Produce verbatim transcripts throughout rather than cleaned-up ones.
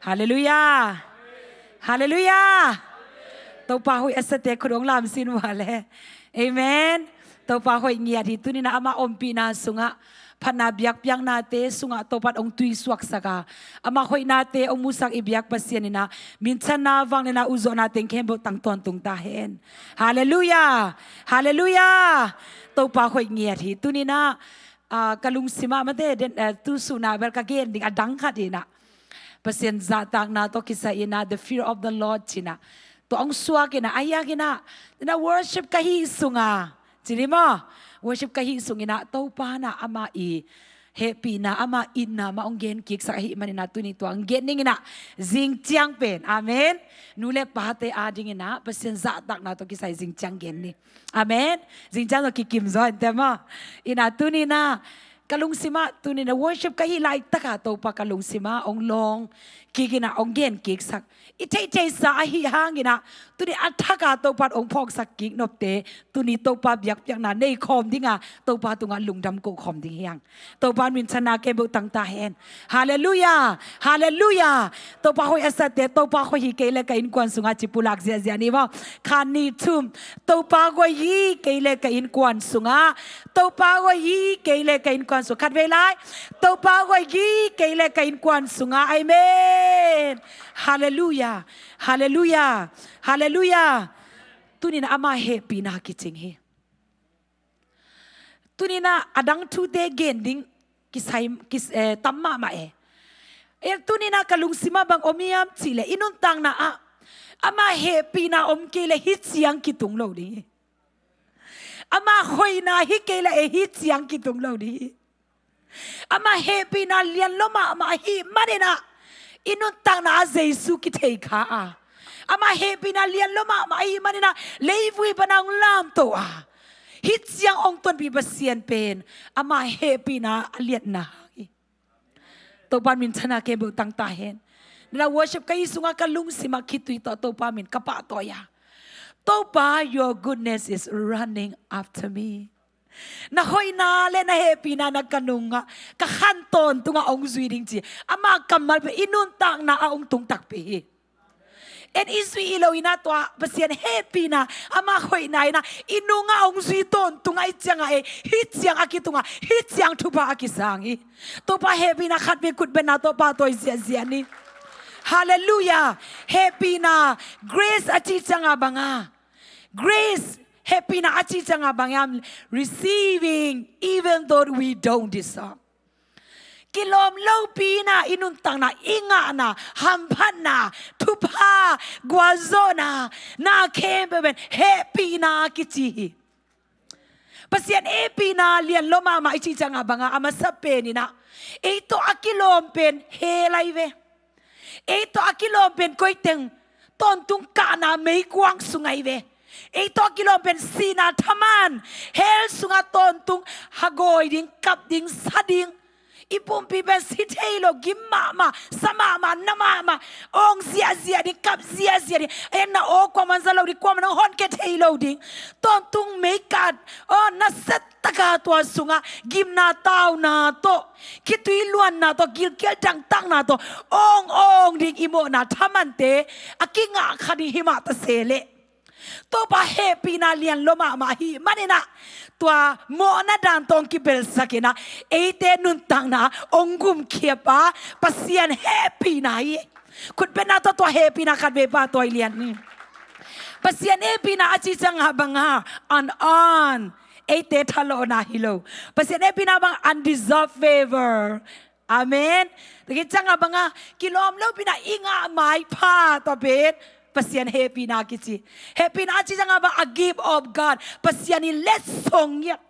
Halleluiah. Halleluiah. Topa hoih a sate khut hong lamsin vua le. Amen. Topa hoih ngiat hi. Tuni-in ah ama ompihna sungah phatna biakpiaknate sungah Topa in hong tuisuaksak a, ama hoihnate hong musak i biak Pasian in ah minthanna, vangliatna, utzuahnate khempeuh tang tawntung ta hen. Halleluiah. Halleluiah. Topa hoih ngiat hi. Tuni-in ah, ah, ka lungsim ah mate den, eh, tu sun ah bel ka gen ding a dang khat in ah Pasian zahtakna tawh kisai in ah, the fear of the Lord ci-in ah, tua hong suak in ah, a hiang in ah, in ah worship ka hih sungah, ci ni maw, worship ka hih sung in ah Topa in ah ama i hehpihna, ama itna mah hong genkiksak ahih manin ah, tuni tua hong gen ning in ah, zing ciang pen, amen, nu le pate ading in ah Pasian zahtakna tawh kisai zing ciang gen ni. Amen. Zing ciang tawh kikim zaw inteh maw. In ah tuni-in ah ka lungsim ah, tuni-in ah worship ka hih laitak a Topa ka lungsim ah hong lawng kik in ah, hong genkiksak i theihtheihsa ahih hangin ah, tuni a thak a Topa in hong phawksak kik nopte, tuni Topa biakpiakna nei khawm ding a, Topa tungah lungdam ko khawm ding hi hang. Topa minthanna khempeuh tang ta hen. Halleluiah. Halleluiah. Topa hoih a sate, Topa hoih hi kei leh ka innkuan sungah ci pulak ziahziah ni maw. Khat, nih, thum. Topa hoih hi kei leh ka innkuan sungah. Topa hoih hi kei leh ka innkuan sungah. Khatvei lai. Topa hoih hi kei leh ka innkuan sungah. Amen. Halleluiah. Halleluiah. Halleluiah. Tuni-in ah ama hehpihna kicing hi. Tuni-in ah a dang thute gen ding kisai, kis-, eh, tam mahmah e. Eh, tuni-in ah ka lungsim ah bang om hiam cih leh, i nuntakna ah ama hehpihna om kei leh hih ciang kitung lo ding hi. Ama hoihna hi kei leh, eh, hih ciang kitung lo ding hi. Ama hehpihna lian lua mahmah ahih manin ah, i nuntakna ah Jesu kithei kha a, ama hehpihna lian lua mahmah ahih manin ah, leivui pan a hong lamto a, hih ciang hong tonpih Pasian pen ama hehpihna a liatna hang hi. Topa minthanna khempeuh tang ta hen. Nidang worship ka hih sungah ka lungsim ah khitui tawh Topa min ka pahtawi a, Topa, your goodness is running after me. Na hoihna le na hehpihna na ka nungah, ka khan tawntungah hong zui ding ci. Ama kammal pen i nuntakna ah hong tung takpi hi. En i zuih hi lo in ah tua Pasian hehpihna, ama hoihna in ah i nungah hong zui tawntungah, hih ciangah, eh, hih ciang a kitungah, hih ciang thupha a kisang hi. Topa hehpihna khatvei khutbetna tawh pahtawi ziahziah ni. Halleluiah. Hehpihna, grace a cih ciangah bang a, grace, hehpihna a cih ciangah bang hiam, receiving even though we don't deserve. Kilawm lopi-in ah i nuntakna, i ngahna, hamphatna, thupha, gualzawhna, na khempeuh pen hehpihna kici hi. Pasian hehpihna lian lua mahmah i cih ciangah bang a, a masa pen in ah, ei tawh a kilawm pen hell ahi ve. Ei tawh a kilawm pen koiteng, tawntung kahna meikuang sung ahi ve. Ei tawh a kilawm pen sihna thaman, hell sungah tawntung hagawi ding, kap ding, sa ding. I pumpi pen si thei lo, gim mahmah, sa mahmah, na mahmah, awng ziahziah ding, kap ziahziah ding. En na aw kuaman za lo ding, kuaman hong honkhia thei lo ding. Tawntung meikap, aw, nasia taka tua sungah gimna tauna tawh, khitui luanna tawh, gilkial dangtakna tawh awngawng ding i mawhna thamante a kingah kha ding hi mah ta se leh, Topa hehpihna lian lua mahmah ahih manin ah, tua mawhna dan tawh hong kibelsak in ah, eite nuntakna hong gumkhiap a, Pasian hehpihna hi. Khutbetna tawh tua hehpihna khatvei pahtawi lian ni. Pasian hehpihna a cih ciangah bang a, an an, eite thalawhna hi lo. Pasian hehpihna bang, undeserved favor. Amen. Tua khit ciangah bang a, kilawm lopi-in ah i ngah maipha, tua pen Pasian hehpihna kici. Hehpihna a cih ciangah bang, a gift of God. Pasian in letsong ngiat.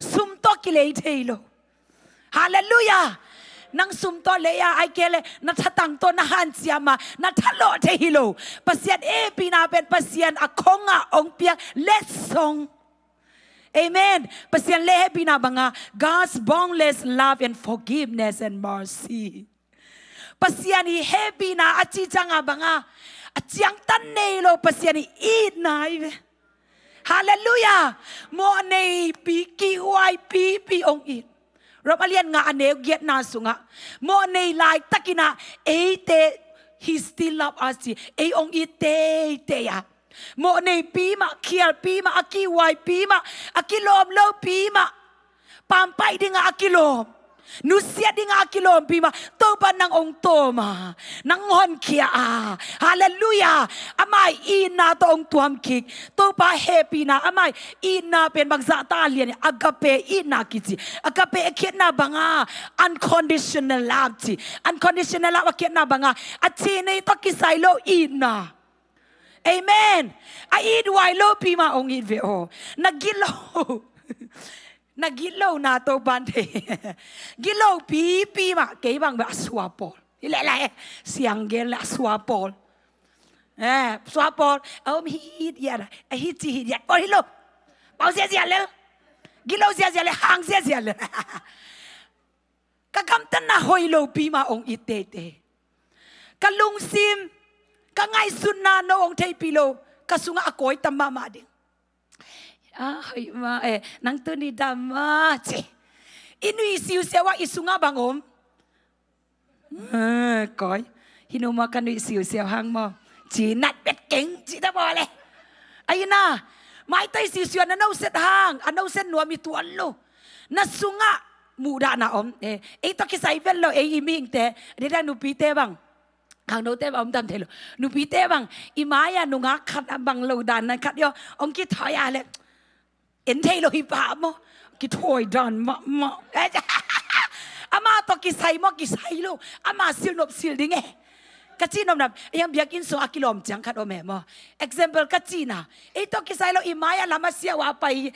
Sum tawh kilei thei lo. Halleluiah. Nang sum tawh lei a, ahih kei leh na thatang tawh, na hanciam a, na thalawh thei hi lo. Pasian hehpihna pen Pasian a khong ah hong piak letsong. Amen. Pasian leh hehpihna bang a, God's boundless love and forgiveness and mercy. Pasian i hehpihna a cih ciangah bang a, a ciangtan nei lo Pasian i itna hi ve. Halleluiah. Mawhneipi, kihhuaipipi hong it. Rom a lian nga, a neu giatna sungah, mawhnei laitakin ah eite He still love us ci. Ei hong it teitei a, mawh neipi mah, khialpi mah, a kihuaipi mah, a kilawm lopi mah, pampaih dingah a kilawm, nusiat dingah a kilawmpi mah, Topa nang hong tawm a, nang honkhia a. Halleluiah. Ama itna tawh hong tuam kik. Topa hehpihna, ama itna pen bangzah ta lian, agape itna kici. Agape a khiatna banga unconditional love ci. Unconditional love a khiatna banga a cih nei tawh kisai lo itna. Amen. A it huai lopi mah hong it ve aw. Na gilo, na gilona Topa in thei. Gilo pipi mah, kei bang beh a sua pawl. Hi leh leh, siang gen leh a sua pawl. Eh, sua pawl a om hit hiat a, a hit ci hit hiat pawl hi lo. Pau ziazia lel. Gilo ziazia lel, hang ziazia lel. Ka gamtatna hoih lopi mah hong it teitei. Ka lungsim, ka ngaihsutna no hong theihpih lo, ka sungah a kawi tam mahmah ding. A hoih mah e, nang tuni dam mah ci. I nuih siusiau ah i sungah bang om? A, kawi. Hih nu mah ka nuih siusiau hang maw ci, nat bet keng ci ta baw le. Ahi na, maitoi siusiau na noset hang, a noset nuam i tuan lo. Na sungah muhdahna om e. Ei tawh kisai vet lo, ei i mihingte, dede nupite bang, khangnote bang om tam thei lo. Nupite bang, i mai-ah nungak khat a bang lo dan nan khat hi aw, hong kithawi a leh, en thei lo hi pah maw. Kithawi dan mahmah. Ama tawh kisai maw, kisai lo. Ama silnop sil ding e. Ka cihnopna, ei ang biakinn sung a kilawm ciang khat om e maw. Example ka cihna, ei tawh kisai lo, i mai-ah lam a siau a pai,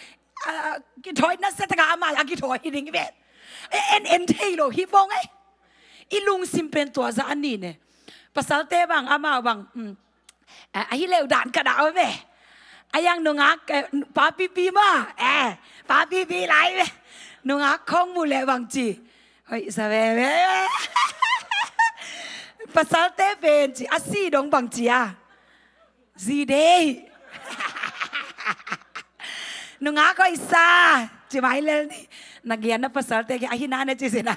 a, kithawi nasia takah ama a kithawi hi ding hi ven. E, en, en thei lo hi vong e. I lungsim pen tua zah a nin e. Pasalte bang, amau bang, um, a, a hi leu dan ka dah om e. A yang nungak, eh, pa pipi mah, eh, pa pipi lai ve. Nungak khong mu leh bang ci. Hoih sa veve. Pasalte pen ci, a si dong bang ci a. Zi dei. Nungak hoih sa. Ci mai lel ni. Na gen na pasalte kiang, a hi na na ci sin a.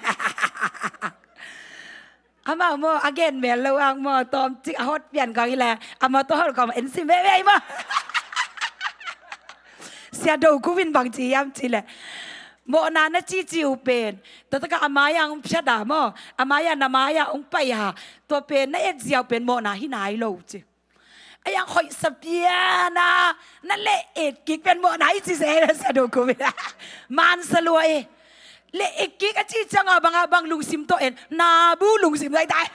Amau maw, a gen mel lo ang maw, tawmcik a hot pian kong hi leh, a mawtaw hol kong en sim veve maw. Sia Do Khup in bang ci hiam cih leh, mawhna na cihcih uh pen, tua takah a mai-ah hong phiat a maw, a mai-ah na mai-ah hong pai a, tua pen na et ziau pen mawhna hi nai lo ci. A yang hoih sa pian a, na leh et kik pen mawhna hi ci se, Sia Do Khup in. Man sa lua e. Leh et kik a cih ciangah bang a, bang lungsim tawh en, nabu lungsim lai tai.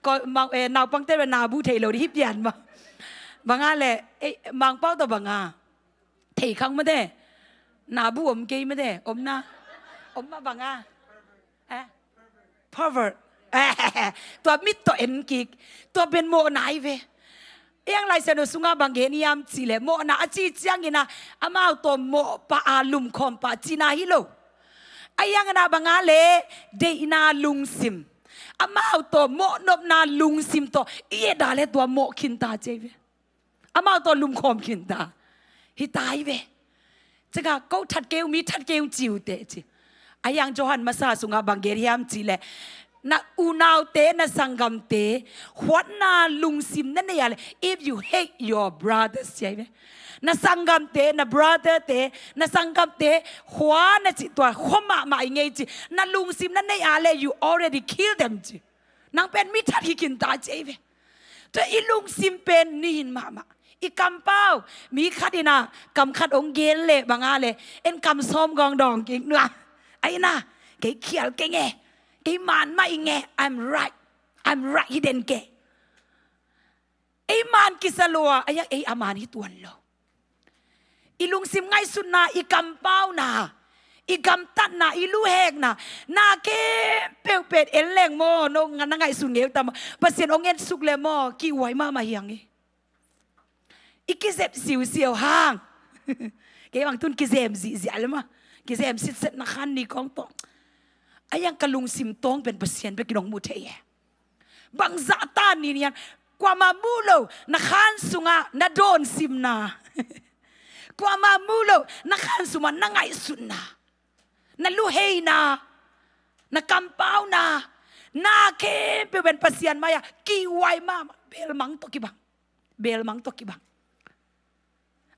Ko, ma, eh, naupangte leh nabu thei lo ding hi pian maw. Bang a leh, eh, Mangpau tawh bang a. Thei khang mate. Nabu om kei mate. Om na. Om mah bang a. Eh? Pervert. Eh, tua mit tawh en kik. Tua pen mawhna hi ve. Ei ang Lai Siangtho sungah bang gen hiam cih leh, mawhna a cih ciangin a, amau tawh mawhpah a, lumkhawmpah cihna hi lo. A hi hangin a bang a leh, deihna lungsim. Amau tawh mawhnopna lungsim tawh i et a leh tua mawh khinta ci hi ve. Amau tawh lumkhawm khinta. Hi ta hi ve. Ciangah ko that kei ung, mi that kei ung ci uh teh ci. A hi hang Johan masa sungah bang gen hiam cih leh, na unaute, na sanggamte huatna lungsim na nei a leh, if you hate your brothers ci hi ve. Na sanggamte, na brother-te, na sanggamte hua na cih, tua hua mahmah hi ngei ci. Na lungsim na nei a leh, you already kill them ci. Nang pen mi that hi khinta ci hi ve. Tua i lungsim pen nin mahmah. I kampau, mi khat in a, kam khat hong gen leh bang a leh, en kam sawm gawng dawng kik nua. A hi na, kei khial keng e, kei man mah ing e, I'm right, I'm right hi den kei. Ei man kisa lua, a hi hang ei a man hi tuan lo. I lungsim ngaihsutna, i kampauna, i gamtatna, i luhekna, na khempeuh pen en leng maw, no na ngaihsun ngei uh ta maw. Pasian hong etsuk leh maw, kihuai mahmah hi hang e. I kizep siusiau hang. Kei bang tun kizem zihziah leh maw. Kizem sitset na khan ni kong tawh. A hi hang ka lungsim tawng pen Pasian bekin hong mu thei e. Bangzah ta ni nian, kuamah mu lo, na khan sungah na dawnsimna. Kuamah mu lo, na khan sungah na ngaihsutna, na luheina, na kampauna, Na khempeuh pen Pasian mai-ah kihhuai mahmah, belmang tawh kibang. Belmang tawh kibang.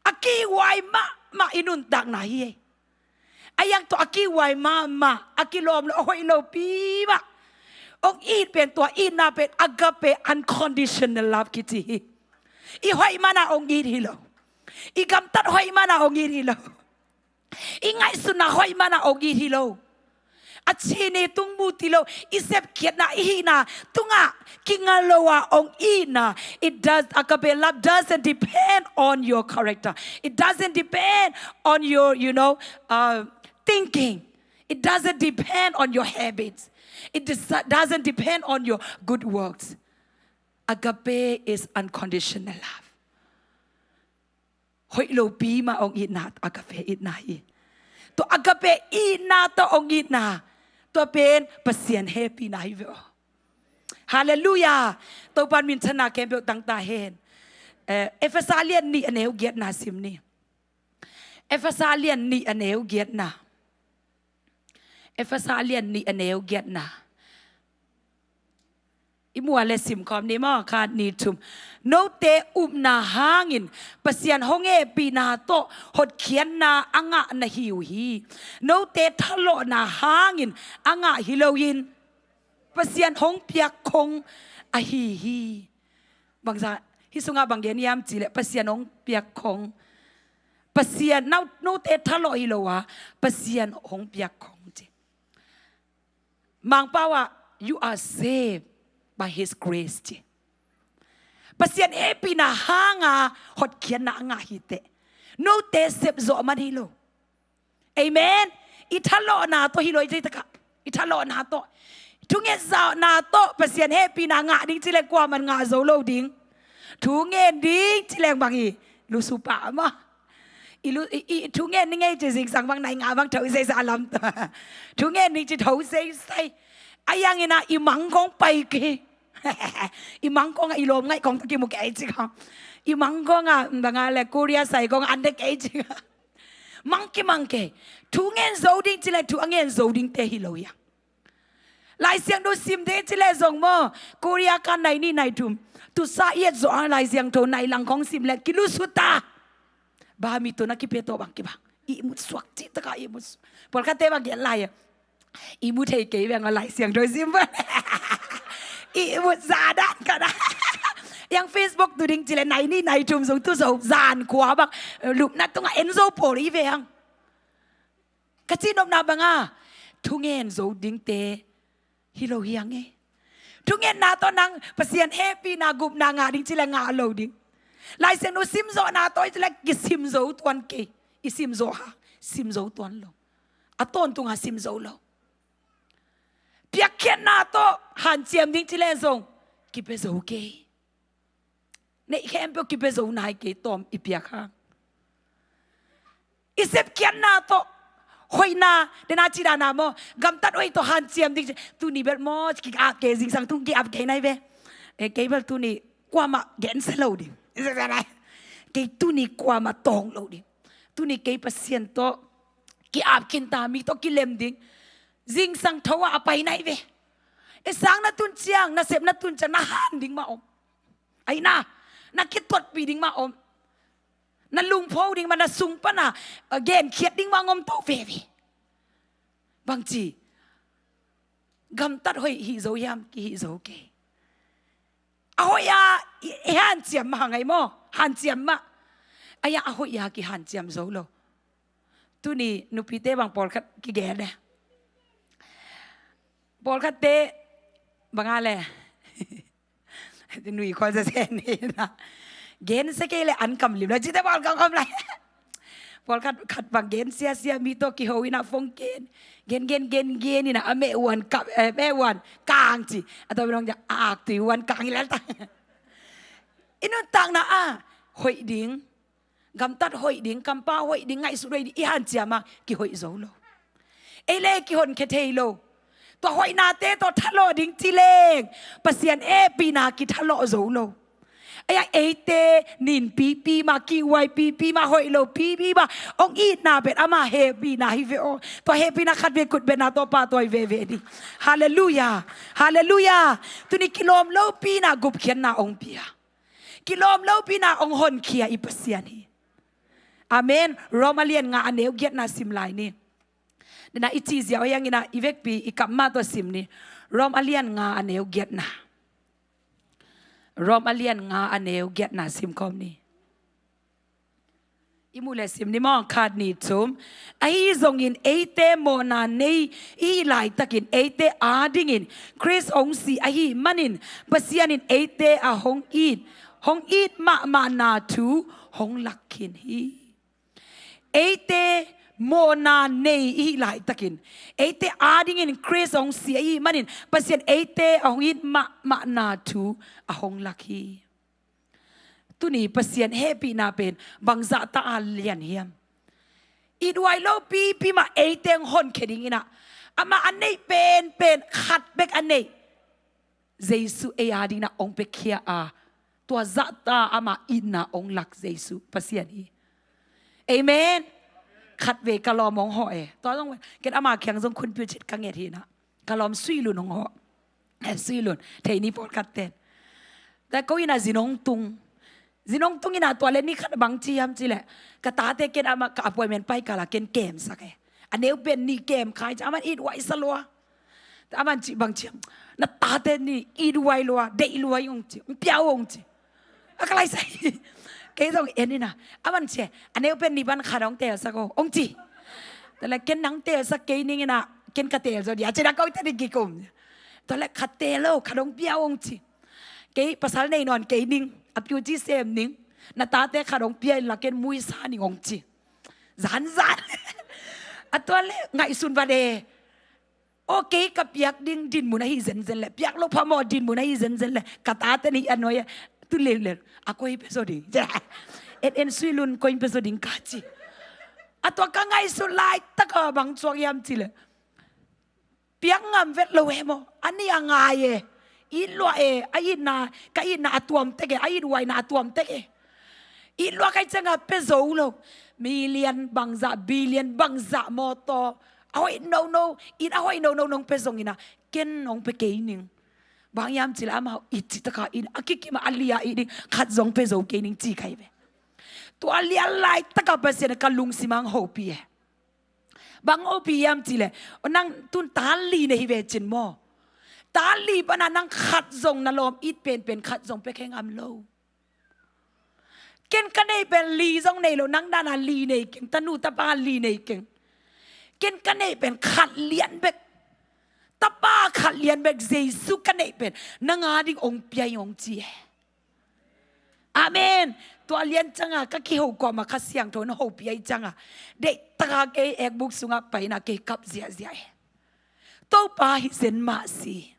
A kihhuai mahmah i nuntakna hi ei. A yang tawh a kihhuai mahmah, a kilawm lo, a hoih lopi mah hong it pen, tua itna pen agape, unconditional love kici hi. I hoih mana hong it hi lo. I gamtat hoih mana hong it hi lo. I ngaihsutna hoih mana hong it hi lo. A chin i tung mu ti lo, i sepkhiatna, i hihna tungah kinga lo a hong itna. It does, agape love doesn't depend on your character. It doesn't depend on your, you know, uh, thinking. It doesn't depend on your habits. It does, doesn't depend on your good works. Agape is unconditional love. Hoih lopi mah hong itna, agape itna hi. Tua agape itna tawh hong itna, tua pen Pasian hehpihna hi ve aw. Halleluiah. Topa'n minthanna khempeuh tangta hen. Eh, Efesa lian nih a neu giatna sim ni. Efesa lian nih a neu giatna. Efesa lian nih a neu giatna. I mual le simkhawm ni maw, khat, nih, thum. Note upna hangin Pasian hong hehpihna tawh hotkhiatna a ngah na hi uh hi. Note thalawhna hangin a ngah hi loin Pasian hong piak khong ahi hi. Bangza, hih sungah bang gen hiam cih leh Pasian hong piak khong. Pasian, no, note thalawh hi lo a, Pasian hong piak khong ci. Mangpau ah, "You are saved by His grace," ci. Pasian hehpihna hanga hotkhiatna a ngah hi teh. Note sepzawh man hi lo. Amen. I thalawhna tawh hi lo, i zeitakah i thalawhna tawh, thunget zawhna tawh Pasian hehpihna ngah ding ci leng kuaman ngah zo lo ding. Thu ngen ding ci leng bang hi, lusu pah maw. I lu, i, i thu ngen ni ngei ci, zingsang bang nai nga bang tho seisai a lam. Thu ngen ding ci tho seisai. A yang ina i mang kong pai kei. I mang kong a i lawm ngaih kong tawh kimu kei ci kong. I mang kong a banga le Korea sai kong an de kei ci kong. Mang kimang kei. Thu ngen zo ding ci le thu a ngen zo dingte hi lo ia. Laisiangtho sim ding ci le zong maw, Korea kan nai nih nai thum. Tusa i et zawh a Laisiangtho nai lang kong sim le kilusu ta. Ba mi tawh na kipia tawh bang kibang. Ihmut suak cih taka ihmut suak. Pawlkhatte bang gen lai a, ihmut thei kei beng a Laisiangtho sim pan. Ihmut za dan ka na. Yang Facebook tu ding ci le nai nih nai thum zong tu zo zan khua bang. Lupna tungah en zo pawl i ve ang. Ka cihnopna banga thu ngen zo dingte hi lo hiang e. Thungetna tawh nang Pasian hehpihna gupna ngah ding ci le ngah lo ding. Laisiangtho simzawhna tawh i ci le kisim zo tuan kei. I simzawh ha, sim zo tuan lo. A tawntunga sim zo lo. Piakkhiatna tawh hanciam ding ci le zong kipia zo kei. Neih khempeuh kipia zo nai kei tawm i piak hang. I sepkhiatna tawh hoihna, dena cidana maw, gamtat hoih tawh hanciam ding ci. Tuni bel maw, ki-ap kei, zingsang tung ki-ap kei nai ve. Eh, kei bel tuni kuamah gensia lo ding. Kei tuni kuamah tawng lo ding. Tuni kei Pasian tawh ki-ap khinta, mi tawh kilem ding. Zingsang tho ah a pai nai ve. E, sang na tun ciang, nasep na tun ciang, na han ding mah om. Aina, na kitotpih ding mah om. Na lungpho ding mah, na sung pana, eh, genkhiat ding mah ngom to veve. Bangci, gamtat hoih hih zo hiam, kihih zo kei. A hoih a i, i hanciam mah ngai maw, hanciam mah. Aia a hoih a kihanciam zo lo. Tuni nupite bang pawlkhat kigen e. Pawlkhatte banga le. Nui khual zazen hi na. Gensia kei le an kam lim la cite pawlkhat om lai. Pawlkhat khat bang gensia sia mi tawh kiho ina phone gen. Gen, gen, gen, gen ina a meh uan kap, eh, meh uan kang ci. A tawh mi nong ja a ak tui uan kang i lel ta. I nuntakna a hoih ding. Gamtat hoih ding, kampau hoih ding, ngaihsut hoih ding, i hanciam a kihoih zo lo. Ei le kihonkhia thei lo. Tua hoihnate tawh thalawh ding ci leng Pasian hehpihna kithalawh zo lo. Ei a eite nin pipi mah, kihhuai pipi mah, hoih lo pipi mah hong itna pen ama hehpihna hi ve aw. Tua hehpihna khat vei kut bengna tawh pahtawi veve ni. Halleluiah. Halleluiah. Tuni kilawm lopina gupkhiatna hong pia, kilawm lopina hong honkhia i Pasian hi. Amen. Rom a lian nga a neu giatna sim lai ni. Dena i cihzia aw hiangin ah i vekpi i kap mah tawh sim ni. Rom a lian nga a neu giatna. Rom a lian nga a neu giatna sim khawm ni. I muh le sim ni maw, khat nih thum. Ahi zongin eite mawhna nei i hih laitakin eite adingin Khrist hong si ahih manin Pasian in eite a hong it, hong it mahmahna thu hong lak khin hi. Eite mawhna nei i hih laitakin eite adingin Khrist hong si ahih manin Pasian eite a hong it mahmahna thu a hong lak hi. Tuni Pasian hehpihna pen bangzah ta a lian hiam? Ithuai lo pipi mah eite hong honkhia dingin ah, amah a neih penpen khat bek a neih Jesu ei adingin ah hong piakhia a, tua zahta ama itna hong lak Jesu Pasian hi. Amen. Khat vei ka lawm hong hawh e. Tua zong ken ama kiang zong khunpil cit ka nget hi na. Ka lawm Suilun hong hawh. Eh, Suilun, thei ni pawlkhat ten. Tua ko inn ah zin hong tung. Zin hong tung in ah tua le ni khat bang ci hiam cih leh, ka tate ken amah ka appointment pai kal a ken kemsak e. A neu pen nih kem khai ci a, aman ithuai sa lua. Aman cih bang ci hiam, na tate nih ithuai lua, deih lua hong ci, hong pia hong ci. A ka lai sai. Kei zong en in ah, aman ci e, a neu pen nih pan khat hong teelsak o hong ci. Tua le ken nang teelsak kei ning in ah, ken ka teel zaw dia ci na, ko te ning kikum. Tua le khat teel o, khat hong pia hong ci. Kei pasal nei nawn kei ning, a piu ci sem ning, na tate khat hong pia in la ken mui sa ning hong ci. Zanzan. A tua le ngaihsun va de. Aw kei ka piak ding dinmun ahi zenzen le, piak lo phamawh dinmun ahi zenzen le, ka tate nih a nuai a tu leuleu a koi pia zaw ding. En en Suilun koi pia zaw ding ka ci. A tua ka ngaihsun laitak a bang cuak hiam cih leh, piak ngam vet lo e maw. A nih a ngai e. It lua e. A itna, ka itna a tuam tek e. A ithuaina a tuam tek e. It lua ka hih ciangin pia zo lo. Million bangzah, billion bangzah mawtaw, a hoih nono, inn a hoih nono nong pia zongin ah ken hong pia kei ning. Bang hiam cih leh amau it cih tak a inn a kikim a, a li a it ding khat zong pia zo kei ning ci ka hi ve. Tua lian laitak a Pasian in ka lungsim ah hong hopih e. Bang hong hopih hiam cih leh, aw nang tun ta li nei hi ve cin maw. Ta li pan ah nang khat zong na lawm it penpen khat zong pia khe ngam lo. Ken ka neih pen li zong nei lo, nang dan a li nei keng, tanu tapa li nei keng. Ken ka neih pen khat lian bek. Tapa khat lian bek Jesu ka neih pen nang ading hong pia ing hong ci e. Amen. Tua lian ciangin ka kiho kuamah Kha Siangtho in hong hopih ahih ciangin deihtak a kei ekbuk sungah pai in ah kei kap ziahziah e. Topa hi zen mah si.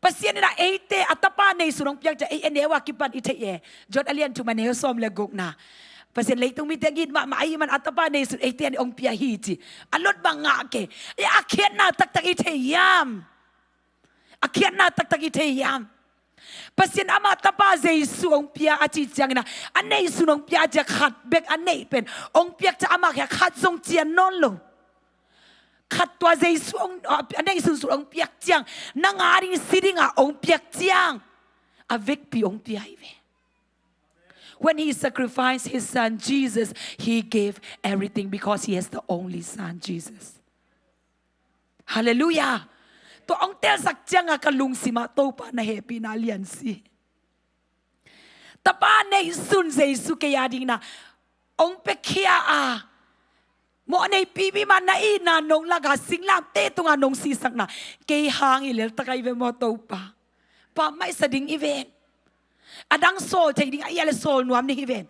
Pasian in ah eite a tapa neisun hong piak ciang ei a neu a kipan i theih e. John a lian thum a neu sawm le gukna. Pasian leitung mite hong it mahmah ahih man a tapa neisun eite hong pia hi ci. A lot bang ngah kei. Ei a khiatna taktak i thei hiam? A khiatna taktak i thei hiam? Pasian amah tapa Jesu hong pia a cih ciangin ah, a neisun hong pia a cih ciang khat bek a neih pen hong piak ciang amah khia khat zong cian nawn lo. Khat tua Jesu hong, a neisun sun hong piak ciang, nang ading si ding a hong piak ciang, a vekpi hong pia hi ve. When he sacrificed his son Jesus, he gave everything because he has the only son Jesus. Halleluiah. Tua hong telsak ciangin ka lungsim ah Topa na hehpihna lian si. Tapa neisun Jesu kei adingin ah hong piakhia a, mawhnei pipi mah na itna nong lak a, singlamteh tungah nong sihsakna, kei hang hi lel tak a hi ve maw Topa. Pammaih sa ding hi ven. A dang sawl theih ding a hia leh sawl nuam ni hi ven.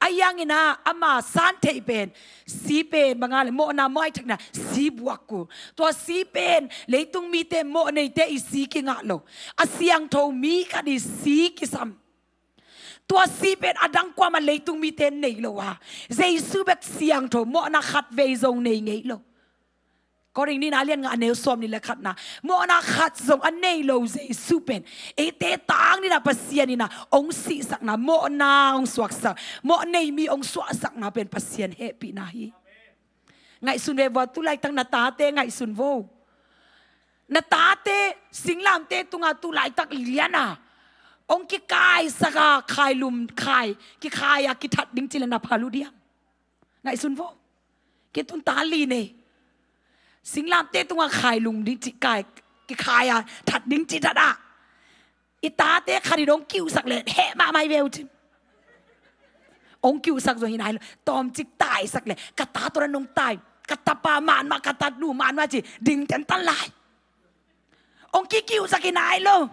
Ahi hangin ah ama san theih pen, si pen bang a leh mawhna mawh a, i thakna si buak kul. Tua si pen leitung mite mawhneite i si kingah lo. A siangtho mi khat i si kisam. Tua si pen a dang kuamah leitung mite nei lo a, Jesu bek siangtho mawhna khat vei zong nei ngei lo. Korin nihna a lian nga a neu sawm nih le khatna, mawhna khat zong a nei lo Jesu pen eite tang nihna Pasian inah hong sihsakna, mawhna hong suaksak, mawh nei mi hong suahsakna pen Pasian hehpihna hi. Ngaihsun ve vua, tu laitak na tate ngaihsun vo. Na tate singlamte tungah tu laitak liana hong kikaisaka, khailum khai, kikhaia kithat ding ci le na phal uh diam? Ngaihsun vo. Kei tun ta li nei. Singlamte tungah khailum ding ci, kai, kikhaia that ding ci thatah, i tate khat in hong kiuhsak le heh mahmah hi ve uh cin. Hong kiuhsak zong hi nai lo. Tawmcik taisak le ka ta tawh na nong tai, ka tapa man mah, ka tanu man mah ci ding tentan lai. Hong kikiuhsak hi nai lo.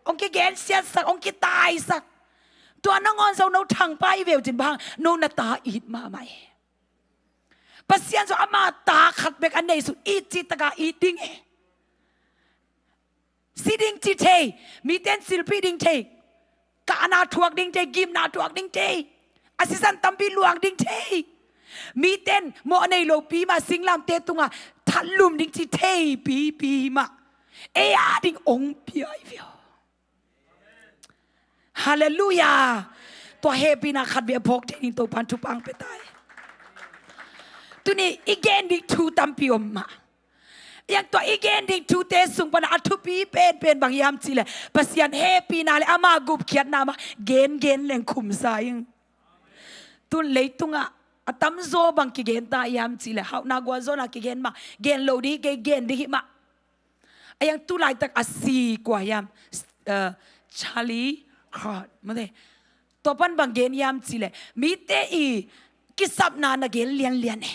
Hong kigensiatsak, hong kitaisak. Tua nangawn zong no thangpa hi ve uh cin, bang hang no na ta it mahmah hi. Pasian zong ama ta khat bek a nei sun it cih takah it ding hi. Si ding ci thei, mite in silpih ding thei, kahna thuak ding thei, gimna thuak ding thei, a sisan tampi luang ding thei. Mite in mawh nei lopi mah singlamte tungah thatlum ding ci thei pipi mah ei a ding hong pia hi ve aw. Halleluiah. Tua hehpihna khat vei a phawk thei ding Topan thupha hong pia ta hi. Tuni i gen ding thu tampi om mah. Yang tua i gen ding thute sung pana a thupi penpen bang hiam cihleh Pasian hehpihna le ama gupkhiatna mah gengen leng khumsa ing. Tun leitungah a tamzaw bang kigen ta hiam cihleh hauhna gualzawhna kigen mah, gen lo ding hi kei, gen ding hi mah. A yang tu laitak a si kua hiam? Eh, Charlie Kirk, mate. Tua pan bang gen hiam cihleh mite i kisapna na gen lianlian e.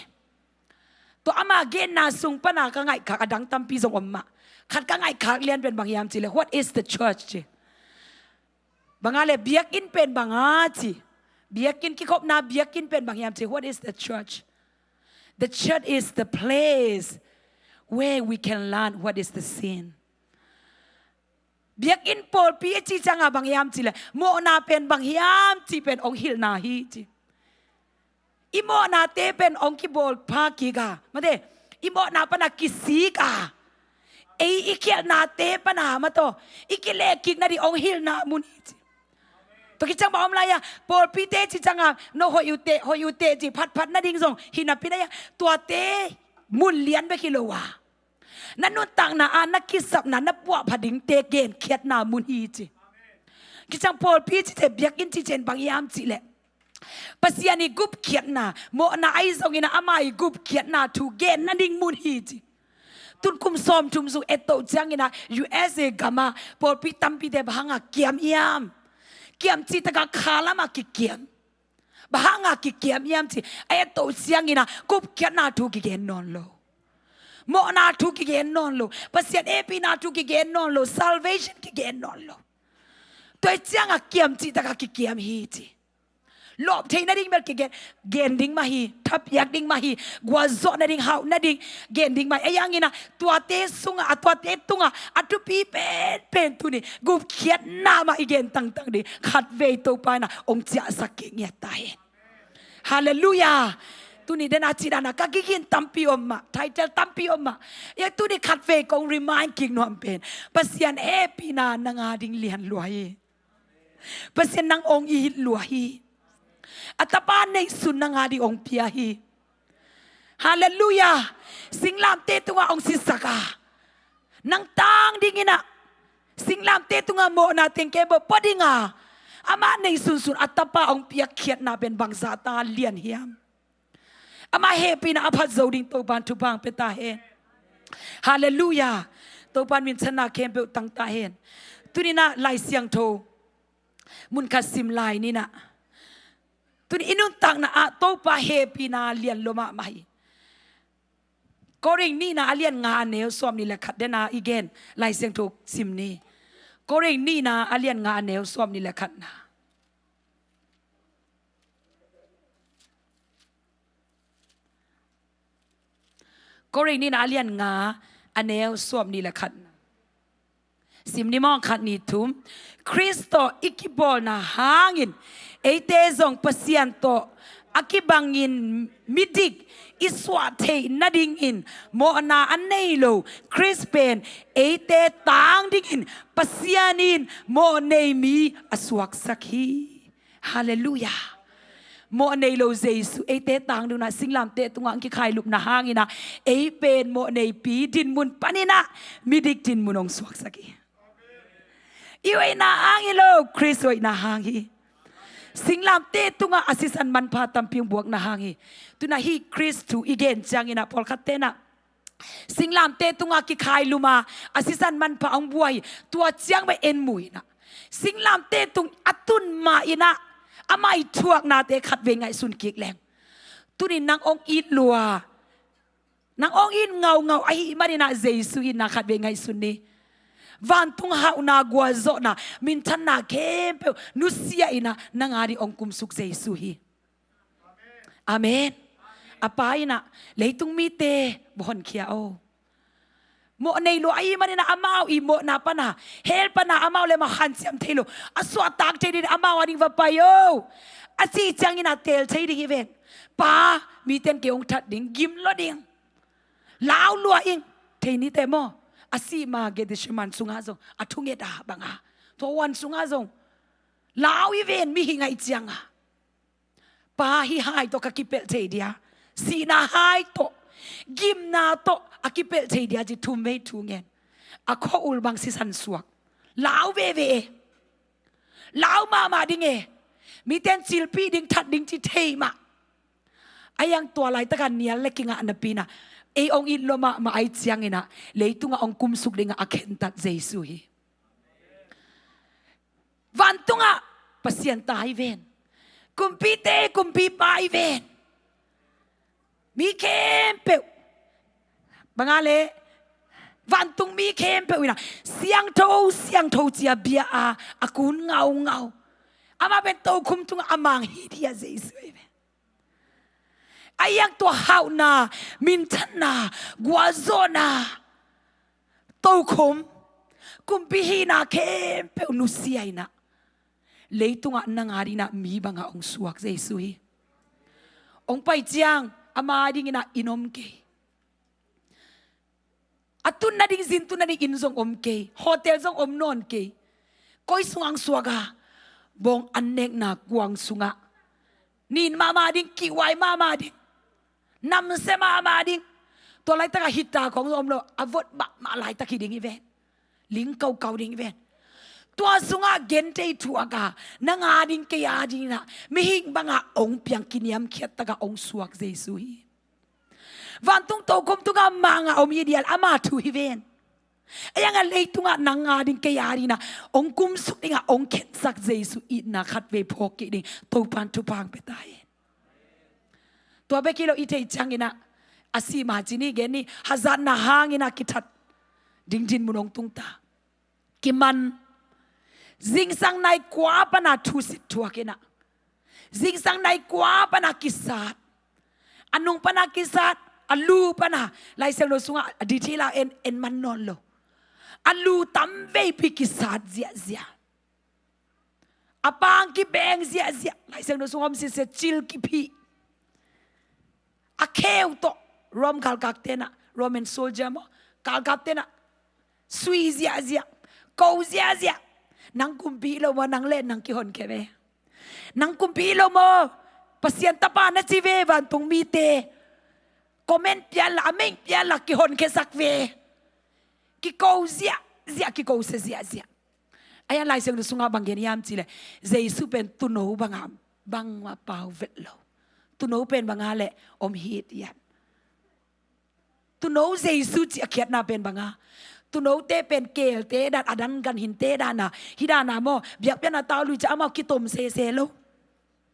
Tua ama genna sung pana ka ngaihkhak a dang tampi zong om mah. Khat ka ngaihkhak lian pen bang hiam cihleh, what is the church ci. Banga le biakinn pen banga ci. Biakinn, kikhopna biakinn pen bang hiam ci. What is the church? The church is the place where we can learn what is the sin. Biakinn pawlpi a ci cianga bang hiam cihleh mawhna pen bang hiam cih pen hong hilhna hi ci. I mawhnate pen hong kibawl pha kik a, mate, i mawhna pana kisik a, ei i khialhnate pana mataw i kilehkik nading hong hilhna mun hi ci. Tua kiciang bang om lai-a, pawlpite ci cianga no hoih uh teh, hoih uh teh ci phatphat nading zong hi napi na ia, tuate mun lian bek hi lo a, na nuntakna ah na kisapna na puahpha dingte genkhiatna mun hi ci. Kiciang pawlpi cite, biakinn cite in bang hiam cihleh Pasian i gupkhiatna, mawhna ahi zongin ama i gupkhiatna thu gen nading mun hi ci. Tun kum sawmthum sung ettoh ciangin ah U S A gama pawlpi tampite bang hanga kiam hiam? Kiam cih takah khalamah kikiam. Bang hanga kikiam hiam ci a ettoh ciangin ah gupkhiatna thu kigen nawn lo. Mawhna thu kigen nawn lo. Pasian hehpihna thu kigen nawn lo. Salvation kigen nawn lo. Tua hi cianga kiam cih takah kikiam hi ci. Lawp theih nading bel kigen, gen ding mah hi, thapiak ding mah hi, gualzawh nading, hauh nading, gen ding mah hi. Ei hangin ah tuate sungah, a tuate tungah a thupi penpen tuni gupkhiatna mah i gen tangtang ding khatvei Topa in ah hong ciahsak kik ngiat ta hi. Halleluiah. Tuni dena cidana ka gigin tampi om mah, title tampi om mah. Ia tuni khatvei kong remind kik nuam pen Pasian hehpihna nang a ding lian lua hi. Pasian nang hong it lua hi. A tapa neihsun nang a ding hong pia hi. Halleluiah. Singlamte tungah hong sisak a, nang tang dingin ah singlamte tungah mawhna teng kei bawh pua dinga, amah neihsun sun a tapa hong piakkhiatna pen bangzah ta lian hiam? Amah hehpihna a phat zo ding Topan thupha hong pia ta hen. Halleluiah. Topan minthanna khempeuh tang ta hen. Tuni in ah Lai Siangtho mun khat sim lai ni in ah. Tuni i nuntakna ah Topa hehpihna lian lua mahmah hi. Korin nihna a lian nga a neu sawm nih le khat dena i gen Lai Siangtho sim ni. Korin nihna a lian nga a neu sawm nih le khatna. Korin nihna a lian nga a neu sawm nih le khatna. Sim ni maw? Khat, nih, thum. Khrist tawh i kibawlna hangin eite zong Pasian tawh a kibangin midik i suah theih nadingin mawhna a nei lo Khrist pen eite tang dingin Pasian in mawhnei mi a suaksak hi. Halleluiah. Mawhnei lo Jesu eite tang dingin ah singlamteh tungah hong kikhailup na hangin ah ei pen mawhneipi dinmun panin ah midik dinmun hong suaksak hi. I hoihna hang hi lo, Khrist hoihna hang hi. Singlamteh tungah a sisan manpha tampi hong buakna hang hi. Tu-in ah hih Khrist thu i gen ciangin ah pawlkhatte in ah singlamteh tungah kikhailup a, a sisan manpha hong buak hi. Tua ciang bek en mu in ah singlamteh tung a tun ma in ah amah i thuaknate khatvei ngaihsun kik leng, tu-in nang hong it lua, nang hong it ngaungau ahih manin ah Jesu itna khatvei ngaihsun ni. Vantung hauhna, gualzawhna, minthanna khempeuh nusia in ah nang a ding hong kumsuk Jesu hi. Amen. A Pa in ah leitung mite va honkhia o. Mawhnei lua ahih manin ah amau i mawhna pana, hell pana amau le amau hanciam thei lo, a suahtak thei ding amau a ding va pai o. A cih ciangin ah teel thei ding hi ven. Pa, mite in kei hong that ding, gim lo ding, lau lua ing, thei ni teh maw. A sih ma Gethsemane sungah zong, a thunget a bang a, tua huan sungah zong lau hi ven, mihing ahih ciangah. Pa, hih hai tawh ka kipelh thei dia, sihna hai tawh, gimna tawh a kipelh thei dia ci thumvei thu ngen. A khua-ul bang sisan suak, lau veve e, lau mahmah ding e, mite in cilpih ding, that ding ci thei mah. A iang tua laitak a nial le kingah napi in ah ei hong it lua mahmah ahih ciangin ah leitungah hong kumsuk dingah a khentat Jesu hi. Vantungah Pasian ta hi ven. Kumpite Kumpipa hi ven. Mi khempeuh, bang a leh, vantung mi khempeuh in ah siangtho, siangtho ci a bia a, a kun ngaungau. Amah pen tokhom tungah a mang hi dia Jesu hi ven. A iang tua hauhna, minthanna, gualzawhna, tokhom, kumpi hihna khempeuh nusia in ah leitungah nang a dingin ah mi bangah hong suak Jesu hi. Hong pai ciang ama dingin ah inn om kei. A tun nading, zin tun nading inn zong om kei, hotel zong om nawn kei. Koi sungah hong suak a, bawng an nekna kuang sungah, nin mahmah ding, kihhuai mahmah ding, namsia mahmah ding. Tua laitakah hita khawng zong om lo, a vot mahmah laitak hi ding hi ven. Ling kaukau ding hi ven. Tua sungah genthei thuak a, nang a ding kei a dingin ah mihing bangah hong piang, kiniamkhiat takah hong suak Jesu hi. Vantung tokhom tungah mangah om hi dial, ama thu hi ven. A iang a leitungah nang a ding kei a dingin ah hong kumsuk dingah hong khensak Jesu itna khatvei phawk kik ding Topan thupha hong pia ta hen. Tua bek hi lo, i theih ciangin ah a sih ma ci ni, gen ni, hazatna hangin ah kithat ding dinmun hong tung ta. Kiman. Zingsang nai kua pana thusit thuak in ah, zingsang nai kua pana kisat, a nung pana kisat, a lu pana, Lai Siangtho sungah a detail a en, en man nawn lo. A lu tamveipi kisat ziahziah. A pang kibeng ziahziah, Lai Siangtho sungah om sitset, cil kiphih. A kheu tawh, Rome galkapte in ah, Roman soldier maw, galkapte in ah sui ziahziah, ko ziahziah. Nang kumpi hi lo maw, nang le nang kihonkhia ve. Nang kumpi hi lo maw, Pasian Tapa na ci ve, vantung mite comment pia inla, a meng pia inla, kihonkhiasak ve. Kiko ziahziah, kikosia ziahziah. A iang Lai Siangtho sungah bang gen hiam cih leh, Jesu pen tuuno bangah, bangmah pau vet lo. Tuuno pen bang a leh om hithiat. Tuuno Jesu cih a khiatna pen bang a, tuunote pen keelte dan, a dan ganhingte dan a, hih dan a maw, biakpiakna tau lui ciang amau kitom sese lo.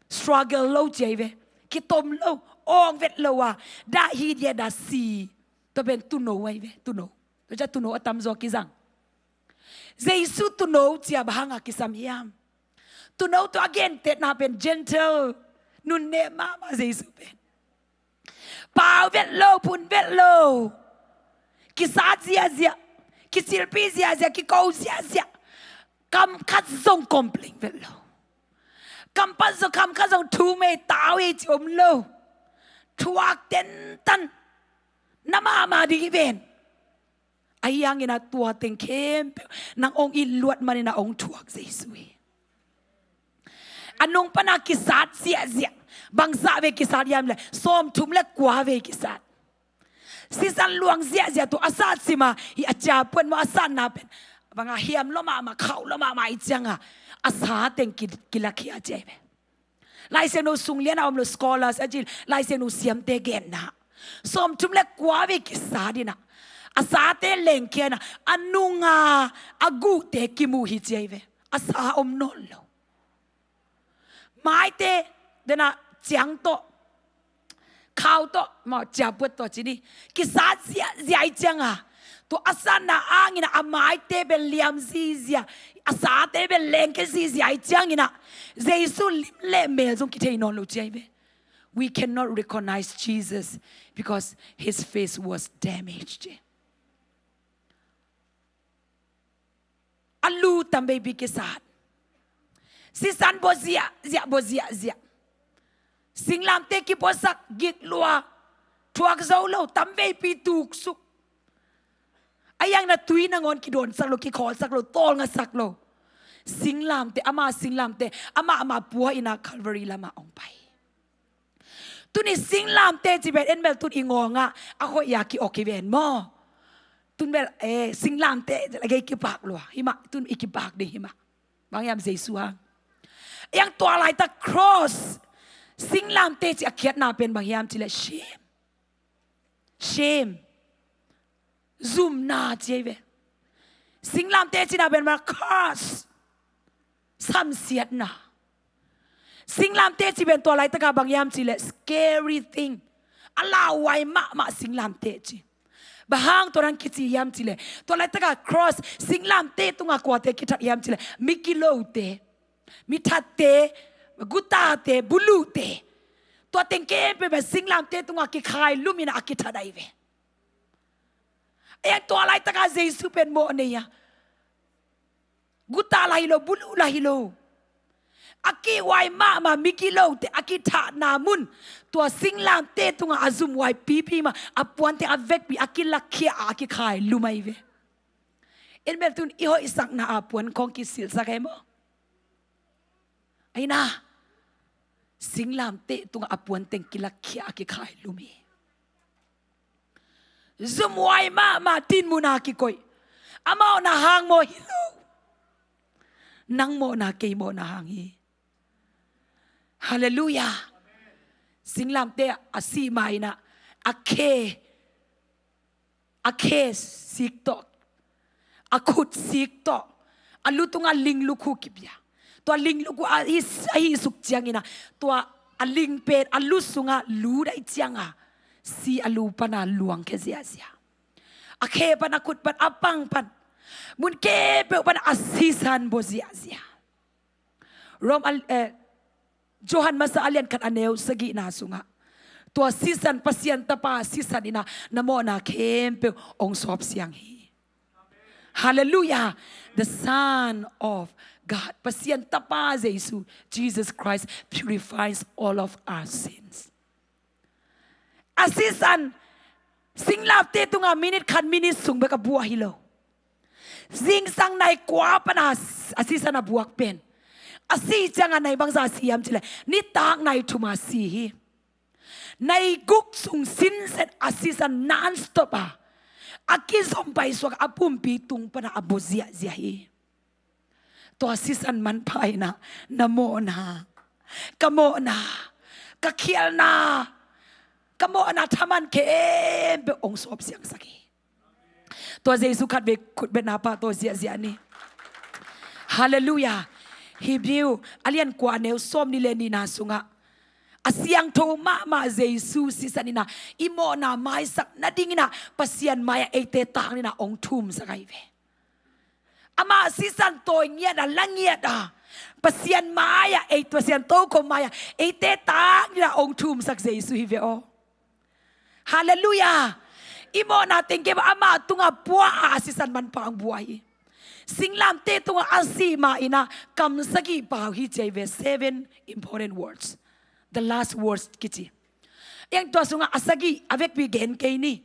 Struggle lo ci ahi ve. Kitom lo, awng vet lo a, dah hithiat a si. Tua pen tuuno ahi ve, tuuno. Tua ciang tuuno a tamzaw kizang. Jesu tuuno ci a bang hangah kisam hiam? Tuuno tawh a gentetna pen gentle, nunnem mahmah Jesu pen. Pau vet lo, phun vet lo. Kisat ziahziah, kicilpih ziahziah, kiko ziahziah. Kam khat zong complain vet lo. Kam pan zong kam khat zong thumei tau ei ci om lo. Thuak tentan na mahmah ding hi ven. Ahi hangin a tua teng khempeuh nang hong it luat manin a hong thuak Jesu hi. A nung pana kisat ziahziah. Bangzah vei kisat hiam le sawmthum le kua vei kisat. Sisan luang ziahziah tu a sat sima hi a ciapuan maw a satna pen banga hiam lua mahmah khauh lua mahmah i cianga a sa teng ki, kilakhia ci ahi ve. Laisiangtho sung liana om lo scholars a cil Laisiangtho siamte genna sawmthum le kua vei kisat ina a sate lengkhia ina a nunga a guhte kimu hi ci ahi ve. A sa om nawn lo. Maite dena ciang tawh khau tawh maw ciapuat tawh ci ni kisat ziahziah i cianga tua a satna angina a maite bel liam zizia a sate bel lengke zizia i ciangina Jesu lim le mel zong kithei nawn lo ci ahi ve. We cannot recognize Jesus because his face was damaged. A lu tam veipi kisat. Sisan bua ziahziah bua ziahziah. Singlamte kipuasak gik lua. Thuak zo lo tam veipi tuksuk. A iang na tui nangawn kidawnsak lo kikhawlsak lo tawlngasak lo. Singlamte ama singlamte ama ama pua ina Calvary lama ong pai. Tuni singlamte ci ven en bel tun i ngawngah a hoih a ki-ok hi ven maw? Tun bel eh, singlamte ci la gei kipak lua himah tun i kipak ding himah. Bang hiam Jesu hang. Iang tua laitak cross singlamte ci a khiatna pen bang hiam ci le shame. Shame. Zumna ci ahi ve. Singlamte cina pen bang cross. Samsiatna. Singlamte ci pen tua laitaka bang hiam ci le scary thing. A lauhuai mahmah singlamte ci. Bang hang tua nang kici hiam ci le tua laitaka cross singlamte tunga kuate kithat hiam ci le mi kilote, mi thatte, gutate, bulute. Tua teng kempe pen singlamte tunga kikhai lumina a kithat ahi ve. Ei tua laitaka Jesu pen mawh nei a guta la hi lo bulu la hi lo. A kihhuai mahmah mi kilote a kithahna mun tua singlamte tunga a zumhuai pipi mah a puante a vekpi a kilakhia a kikhai lum ahi ve. En bel tun i hoihsakna a puan khong kisilhsak he maw? Aina singlamte tunga a puan teng kilakhia a kikhai lum hi. Zumhuai mahmah tinmuna kikoih. A mawhna hang maw hi lo. Nang mawhna kei mawhna hang hi. Halleluiah. Singlamte a sih ma ina a khe a khe sik tawh a khut sik tawh a lu tunga ling lukhu kipia. Tua ling lukhu a hi a hi suk ciangina tua a ling pen a lu sunga lu dai cianga si a lu pana luang khe ziazia. A khe pan a khut pan a pang pan mun kepeuh pan a sisan bo ziazia. Rom a eh, Johan masa a lian khat a neu sagihna sungah tua sisan Pasian tapa sisan ina na mawhna khempeuh ong sawp siang hi. Halleluiah. The Son of God Pasian tapa Jesu Jesus Christ purifies all of our sins. A sisan singlamte tunga minit khat minit sung bek a buah hi lo. Zingsang nai kua pana a sisan a buak pen a si cianga nai bangza si hiam cile nitak nai thuma si hi. Nai guk sung sinset a sisan non stop a a kizom paisuak a pumpi tung pana a bu ziahziah hi. Tua sisan manpha ina na mawhna ka mawhna ka khialna ka mawhna thaman khempeuh ong sawp siangsak hi. Tua Jesu khat vei khutbetna pa tawh ziahziah ni. Halleluiah. Hebrew a lian kua a neu sawm ni le nina sungah a siangtho mahmah Jesu sisan ina i mawhna maisak nadingina Pasian mai-ah eite tak nina ong thumsak ahi ve. Amah sisan tawi ngiat a la ngiat a Pasian mai-ah ei Pasian tokhom mai-ah eite tak nina ong thumsak Jesu hi ve aw. Halleluiah. I mawhna tengke amah tunga pua a sisan manpha ang bua hi. Singlamteh tungah a sih ma-in ah kam sagih pau hi ci ahi ve, seven important words. The last words kici. Eng tua sungah a sagih a vekpi gen kei ni.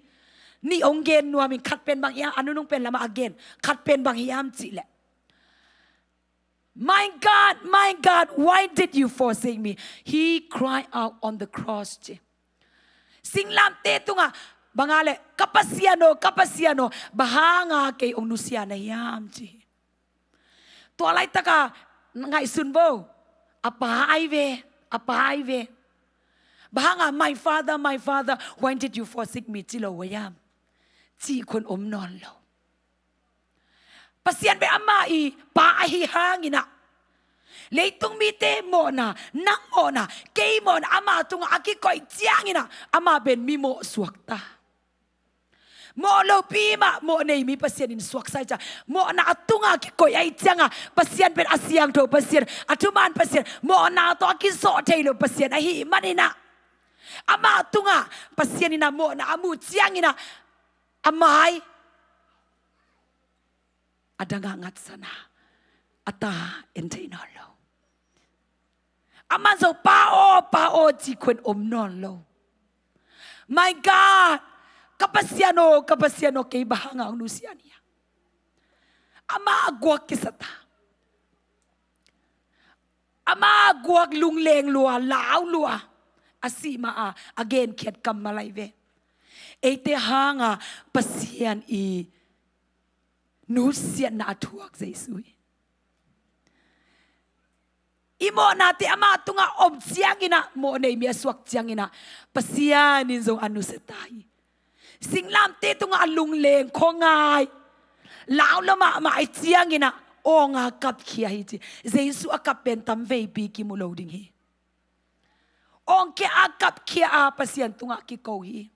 Nih hong gen nuam ing, khat pen bang hiam, a nunung pen lamah a gen, khat pen bang hiam cih leh, "My God, my God, why did you forsake me?" He cried out on the cross, ci. Singlamteh tungah bang a leh, "Ka Pasian aw, ka Pasian aw, bang hanga kei hong nusia na hiam?" ci. Tua laitakah ngaihsun vo, a pa ahi ve, a pa ahi ve. Bang hanga, "My Father, my Father, why did you forsake me?" ci lo uh hiam? Cih khun om nawn lo. Pasian pen amah i Pa ahi hangin ah, leitung mite mawhna, nang mawhna, kei mawhna ama tungah a kikoih ciangin ah, amah pen mi mawh suakta. Mawh lopi mah mawh nei mi Pasian in suaksa hi ciang, mawhna a tungah a kikoih ahih ciangah, Pasian pen a siangtho Pasian, a thuman Pasian, mawhna tawh a kizawh thei lo Pasian ahih manin ah, ama tungah Pasian in ah mawhna a muh ciangin ah, a mai a dangah ngatsan a, a ta en thei nawn lo. Aman zong, "Pa aw, Pa aw," cih khun om nawn lo. "My God, ka Pasian aw, ka Pasian aw, kei bang hanga hong nusia na hiam?" Ama guak kisata. Ama guak lungleng lua, lau lua. A sih ma-a a genkhiat kammal ahi ve. Eite hanga Pasian i nusiatna a thuak Jesu hi. I mawhnate ama tungah om ciangin ah, mawh nei mi a suak ciangin ah, Pasian in zong a nusia ta hi. Singlamteh tungah a lungleng khuangai, lau lua mahmah ahih ciangin ah, awng a kapkhia hi ci. Jesu a kap pen tam veipi kimu lo ding hi. Awng kia a kapkhia a Pasian tungah kiko hi.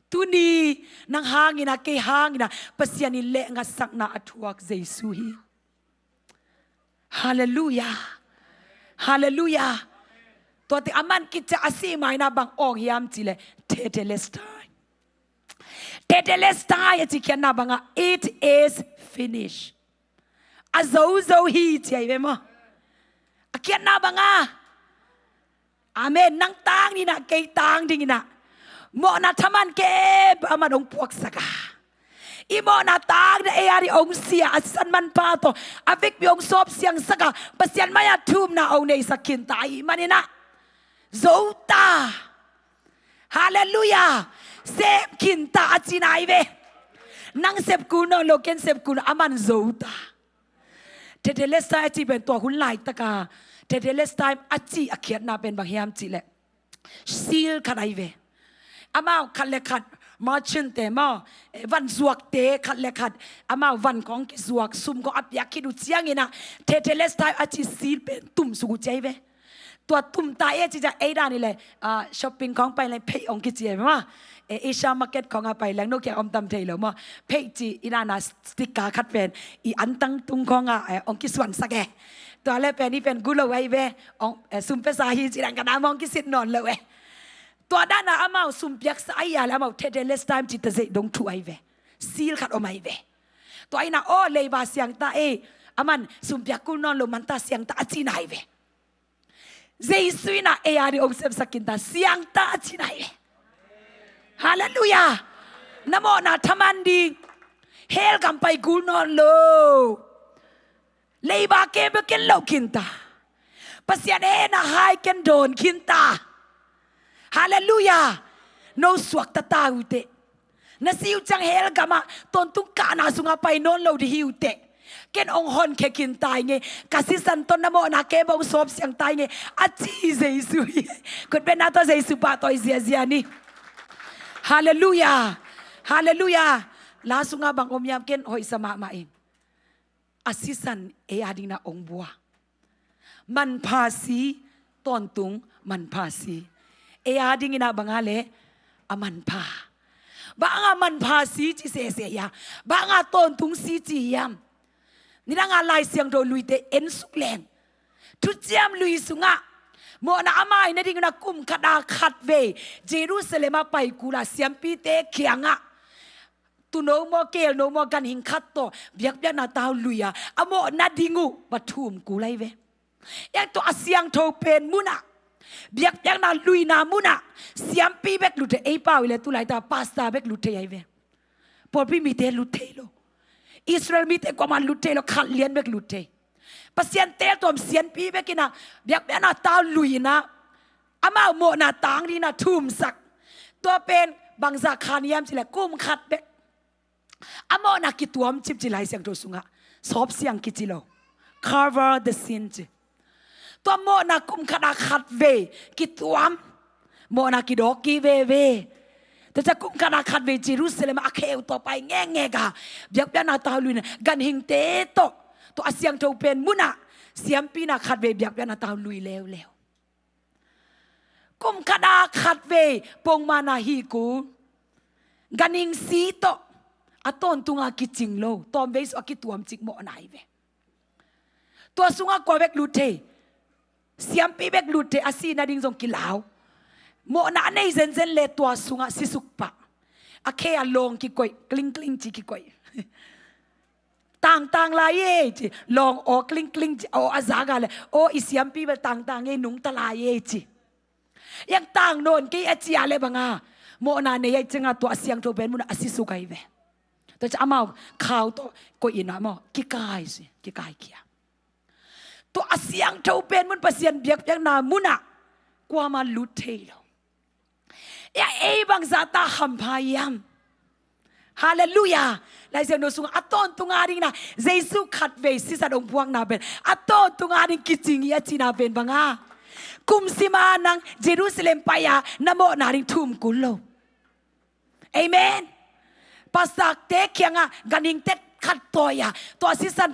Tuni nang hangin ah, kei hangin ah, Pasian in lehngatsakna a thuak Jesu hi. Halleluiah. Halleluiah. Tuate a man kiciang a sih ma-in ah bang awng hiam cih leh, Tetelestai. Tetelestai a cih khiatna bangah, "It is finished." A zo zo hi ci ahi ve maw. A khiatna bangah, amen, nang tang ni-in ah, kei tang dingin ah, mawhna thaman khempeuh aman hong puaksak a, i mawhna tangna ei a ding hong si a, a sisan manpha tawh a vekpi hong sawp siangsak a, Pasian mai-ah thumna hong neisak khinta ahih manin ah, zo ta. Halleluiah. Sem khinta a cihna ahi ve. Nang sep kul nawn lo, ken sep kul nawn, aman zo ta. Tetelestai a cih pen tua hun laitaka, Tetelestai a cih a khiatna pen bang hiam cih leh, seal khat ahi ve. Amau khat le khat, merchant-te maw, eh, van zuakte khat le khat, amau van khawng kizuak, sum khawng a piak khit uh ciangin ah, Tetelestai a cih seal pen tumsuk uh ci ahi ve. Tua tumta e ci ciang, ei dan hi leh, ah, shopping khawng pai leng pheih hong kici e maw. Eh, Asia Market khawng a pai leng, no kiang om tam thei lo maw. Pheih ci, i dan a sticker khat pen i antang tung khawng ah, eh, hong kisuansak e. Tua leh pen, i pen gu lo ahi ve, hong, eh, sum piaksa hi ci dan khat a maw, hong kisit nawn lo e. Tua dan a amau sum piaksa ahi a leh amau Tetelestai ci ta zeih dong thu ahi ve. Seal khat om ahi ve. Tua in ah, aw, leiba siangta e, aman sum piak kul nawn lo, manta siangta a cihna ahi ve. Jesu in ah ei a ding hong sepsak khinta, siangta a cihna hi. Halleluiah. Na mawhna thaman ding. Hell gam pai kul nawn lo. Leiba khempeuh ken loh khinta. Pasian hehna hai ken dawn khinta. Halleluiah. No suakta ta uh teh. Na si uh ciang hell gamah tawntung kahna sungah pai nawn lo ding hi uh teh. Ken hong honkhia khinta ing e. Ka sisan tawh na mawhna khempeuh hong sawp siangta ing e, a ci Jesu hi. Khutbetna tawh Jesu pahtawi ziazia ni. Halleluiah. Halleluiah. La sungah bang om hiam, ken hoihsa mahmah ing. A sisan ei a dingin ah hong bua. Manpha si, tawntung manpha si. Ei a dingin ah bang a leh, a manpha. Bang a manpha si ci sese hiam? Bang a tawntung si ci hiam? Nidang a Lai Siangtho luite en suk leng, Thuciam Lui sungah mawhna a mai nadingin ah kum khat a khatvei Jerusalem ah pai kul a, siampite kiangah Tuuno maw, keelno maw, ganhing khat tawh biakpiakna tau lui a, a mawhna ding uh va thum kul ahi ve. Tua a siangtho pen munah, biakpiakna luina munah siampi bek lut thei. Ei pau i le tu laita pastor bek lut thei ahi ve. Pawlpi mite lut thei lo. Israel mite kuamah lut thei lo, khat lian bek lut thei. Pasian teeltuam siampi bek in ah biakpiakna tau lui in ah, amau mawhna tang ding in ah thumsak. Tua pen bangzah khan hiam cih leh kum khat bek. A mawhna kituam cip ci Lai Siangtho sungah. Sawpsiang kici lo. Cover the sin ci. Tua mawhna kum khat a khatvei kituam. Mawhna kidawk kik veve. Tua ciang kum khat a khatvei Jerusalem a kheu tawh pai ngekngek a, biakpiakna tau lui in ah ganhingte tawh, tua a siangtho pen munah siampina khatvei biakpiakna tau lui leuleu. Kum khat a khatvei pongmawhna hih kul, ganhing si tawh a tawntung a kicing lo, tawmvei sung a kituamcik mawhna hi ve. Tua sungah kua bek lut thei? Siampi bek lut thei, a sih nading zong kilau. Mawhna a nei zenzen le tua sungah sisuk pah. A khe a lawng kikoih, klingkling ci kikoih. Tangtang lai e ci, lawng aw klingkling ci, aw a zak a le, aw i siampi bel tangtang e, nungta lai e ci. Iang tang nawn kei a ci a le bang a, mawhna nei a i ciang a tua a siangtho pen munah a sisuk ahi ve. Tua ciang amau khau tawh koih in ah maw, kikai si, kikai khia. Tua a siangtho pen mun, Pasian biakpiakna munah kuamah lut thei lo. Ei bangzah ta hampha hiam? Halleluiah. Lai Siangtho sungah a tawntung a ding in ah Jesu khatvei sisan hong puakna pen a tawntung a ding kicing hi a cihna pen bang a, kum sim a nang Jerusalem pai a na mawhna ding thum kul lo. Amen. Pastorte kiangah ganhingte khat tawi a, tua sisan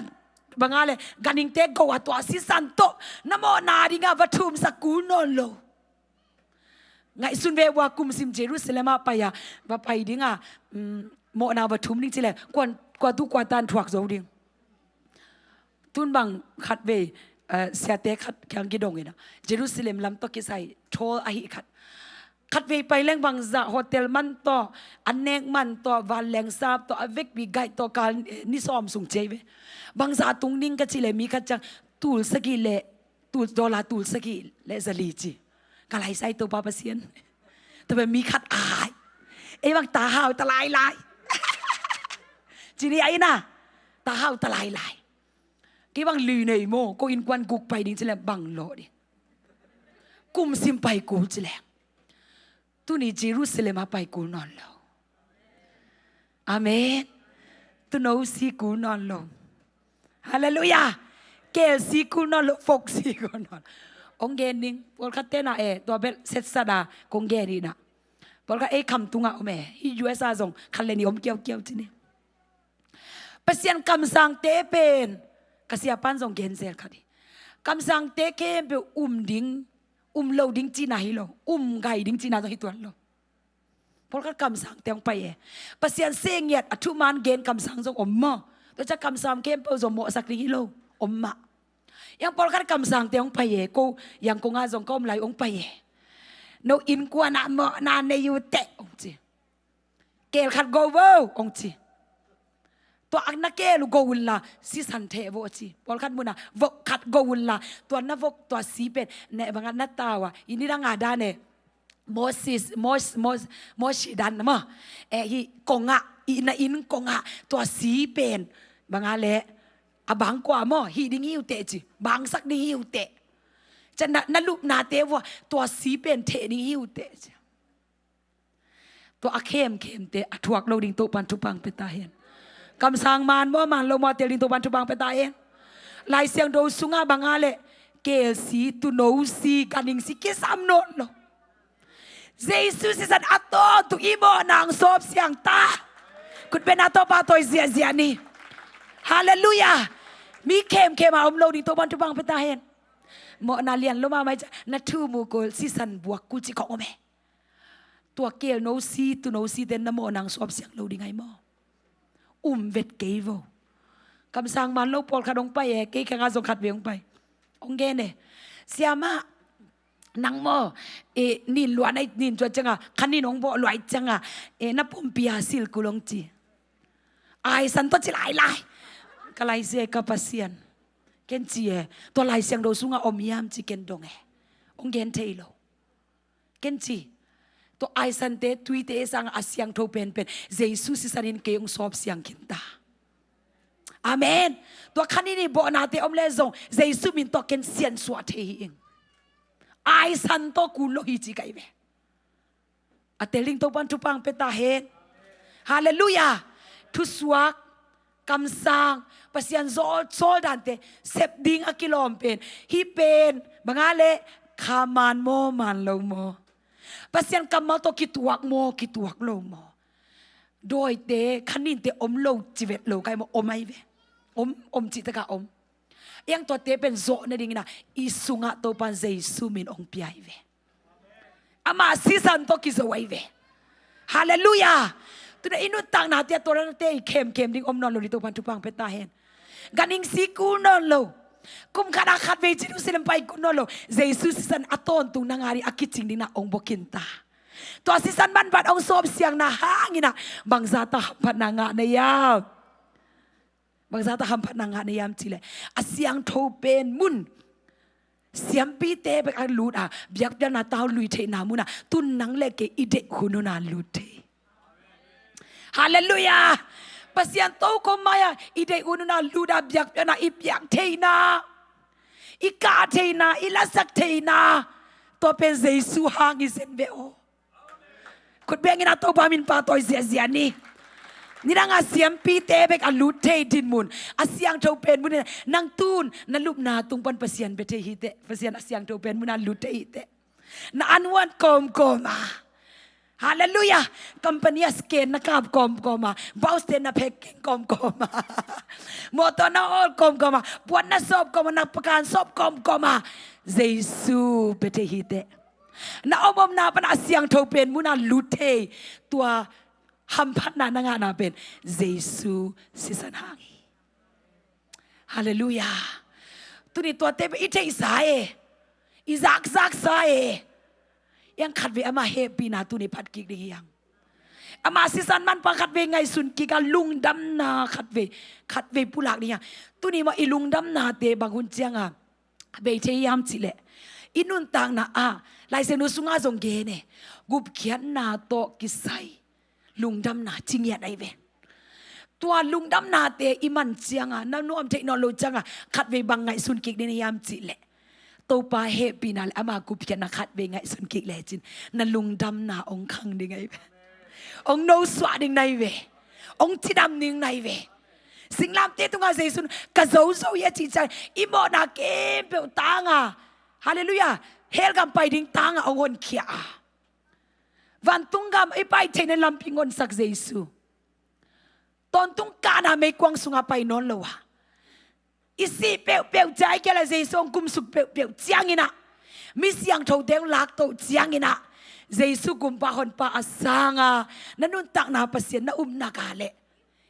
bang a le, ganhingte go a, tua sisan tawh na mawhna ding a va thumsak kul nawn lo. Ngaihsun ve ua, kum sim Jerusalem ah pai a, va pai ding a, mm, mawhna va thum ding ci le, kua, kua tu kua tan thuak zo ding. Tun bang khatvei, eh, siate khat kiang kidong in ah, Jerusalem lam tawh kisai thawl ahi khat. Khatvei pai leng bangzah hotel man tawh, an nek man tawh, vanleng sap tawh, a vekpi gaih tawh kal, eh, ni sawm sung ci ahi ve. Bangzah tung ding ka ci le mi khat ciang tul sagih le tul, dollar tul sagih le zali ci. Ka laisai Topa Pasian. Tua pen mi khat ai. Ei bang ta hau ta lailai. Ci ni ai na. Ta hau ta lailai. Kei bang lui nei maw, ko innkuan guk pai ding ci leng bang lawh ding. Kum sim pai kul ci leng. Tuni Jerusalem ah pai kul nawn lo. Amen. Tuuno si kul nawn lo. Halleluiah. Keel si kul nawn lo, fok si kul nawn lo. Hong gen ning, pawlkhat tena e, tua bel setsat a kong gen hi na. Pawlkhat ei kham tungah om e, hih U S a zong khat le nih om kiaukiau ci ni. Pasian kamsangte pen, ka siapan zong gen zel khat hi. Kamsangte khempeuh um ding, um lo ding cihna hi lo, um gai ding cihna zong hi tuan lo. Pawlkhat kamsangte hong pai e. Pasian se ngiat a thuman gen kamsang zong om maw. Tua ciang kamsang khempeuh zong mawhsak ding hi lo, om mah. Iang pawlkhat kamsangte hong pai e, ko Yangon ah zong ka om lai hong pai e. No innkuan ah mawhna nei uh teh hong ci. Keel khat go vo hong ci. Tua a na keel uh go unla sisan theh vo ci. Pawlkhat munah vok khat go unla tua na vok tua si pen na bangah na tau a, i nidang a dan e. Moses, Mos, Mos, Mosi dan maw. Eh, hih kongah, i na inn kongah tua si pen bangah le a bangkua maw, hih ding hi uh teh ci. Bangsak ding hi uh teh. Ciang na, na lupnate vua tua si pen theh ding hi uh teh ci. Tua a khemkhemte a thuak lo ding Topan thupha pia ta hen. Kamsang man maw, man lo maw, tel ding Topan thupha pia ta hen. Lai Siangtho sungah bangah le keel si, tuuno si, ganhing si kisam nawn lo. Jesu sisan a tawntung i mawhna hong sawp siang ta. Khut beng a, Topa tawi ziahziah ni. Halleluiah. Mi khemkhem a om lo ding Topan thupha pia ta hen. Mawhna lian lo mahmah i ciang na thum uh kul, sisan buak kul ci khong om e. Tua keelno si, tuuno si ten na mawhna hong sawp siang lo ding ahi maw. Um vet kei vo. Kamsang man lo pawlkhat hong pai e, kei kiangah zong khatvei hong pai. Hong gen e. Siamah, nang maw, eh, nin luan ai, nin cuat ciangah, kha nin hong bawh luai ciangah, eh, na pumpi a sil kul hong ci. Aisan tawh ci lailai. Ka Lai Siangtho, ka Pasian, ken ci e, tua Lai Siangtho sungah om hiam ci ken dong e. Hong gen thei lo. Ken ci, tua aisante, tuite sangah a siangtho penpen Jesu sisan in kei hong sawp siang khin ta. Amen. Tua khanin i bawhnate om leh zong Jesu min tawh ken siansuah thei hi ing. Aisan tawh kul lo hi ci ka hi ve. A tel ding Topan thupha hong pia ta hen. Halleluiah. Thusuak, kamsang, Pasian zawl, sawldante sep ding a kilawm pen, hih pen bang a leh, kha man maw, man lo maw? Pasian kammal tawh kituak maw, kituak lo maw? Dawite, khaninte om lo ci vet lo ka hi maw? Om ahi ve. Om, om cihtak a om. Iang tuate pen zawh nadingin ah i sungah Topan Jesu min hong pia hi ve. Ama sisan tawh kizo ahi ve. Halleluiah. Tuna i nuntaknate a, tua nate i khemkhem ding om nawn lo ding, Topan thupha hong pia ta hen. Ganhing si kul nawn lo. Kum khat a khatvei Jerusalem pai kul nawn lo. Jesu sisan a tawntung na ngah ding, a kicing ding na hong bawh khin ta. Tua sisan manphat hong sawp siangna hangin ah bangzah tak hamphatna ngah na hiam? Bangzah tak hamphatna ngah na hiam cih leh, a siangtho pen mun, siampite bek a lut a, biakpiakna tau lui theihna mun ah, tun nang le kei i deih hun hun a lut thei. Halleluiah. Pasian tokhom mai-ah i deih hun hun a lut a, biakpiakna i piak theihna, i kah theihna, i lasak theihna, tua pen Jesu hang hi zen ve aw. Khut bengin a Topa min pahtawi ziahziah ni. Nidang a siampite bek a lut thei dinmun, a siangtho pen mun in, nang tun na lupna tung pan Pasian bia thei hi teh. Pasian a siangtho pen mun a lut thei hi teh. Na annual kawmkawm a, halleluiah, company a scan na kap kawmkawm a, bauste na packing kawmkawm a, mawtaw na awl kawmkawm a, puan na sawp kawm a, na pakan sawp kawmkawm a, Jesu bia thei hi teh. Na omomna pan a siangtho pen mun a lut thei, tua hamphatna na ngahna pen Jesu sisan hang hi. Halleluiah. Tuni tuate pen i theihsa e, i zakzaksa e. Iang khatvei ama hehpihna tuni phat kik ding hi hang. Ama sisan manpha khatvei ngaihsun kik a, lungdamna khatvei, khatvei pulak ding hi hang. Tuni mah i lungdamnate bang hun ciang a bei thei hiam cih leh, i nuntakna ah, Lai Siangtho sungah zong gen e, gupkhiatna tawh kisai lungdamna ci ngiat ahi ve. Tua lungdamnate i man ciang a, na nuam theih nawn lo ciang a, khatvei bang ngaihsun kik ding hiam cih leh, Topa hehpihna le ama gupkhiatna khatvei ngaihsun kik lecin, na lungdamna hong khang ding ahi ve. Hong nosuah ding na hi ve. Hong cidam ding na hi ve. Singlamteh tungah Jesu in ka zo zo hi a cih ciang, i mawhna khempeuh tang a, halleluiah, hell gam pai ding tang a hong honkhia a, vantung gam i pai theihna lampi hong honsak Jesu. Tawntung kahna meikuang sungah pai nawn lo a, i sih peuhpeuh ciang, a kei le Jesu hong kumsuk peuhpeuh ciangin ah, mi siangthote hong laktoh ciangin ah, Jesu Kumpa Honpa a sang a, na nuntakna Pasian na upna ka leh.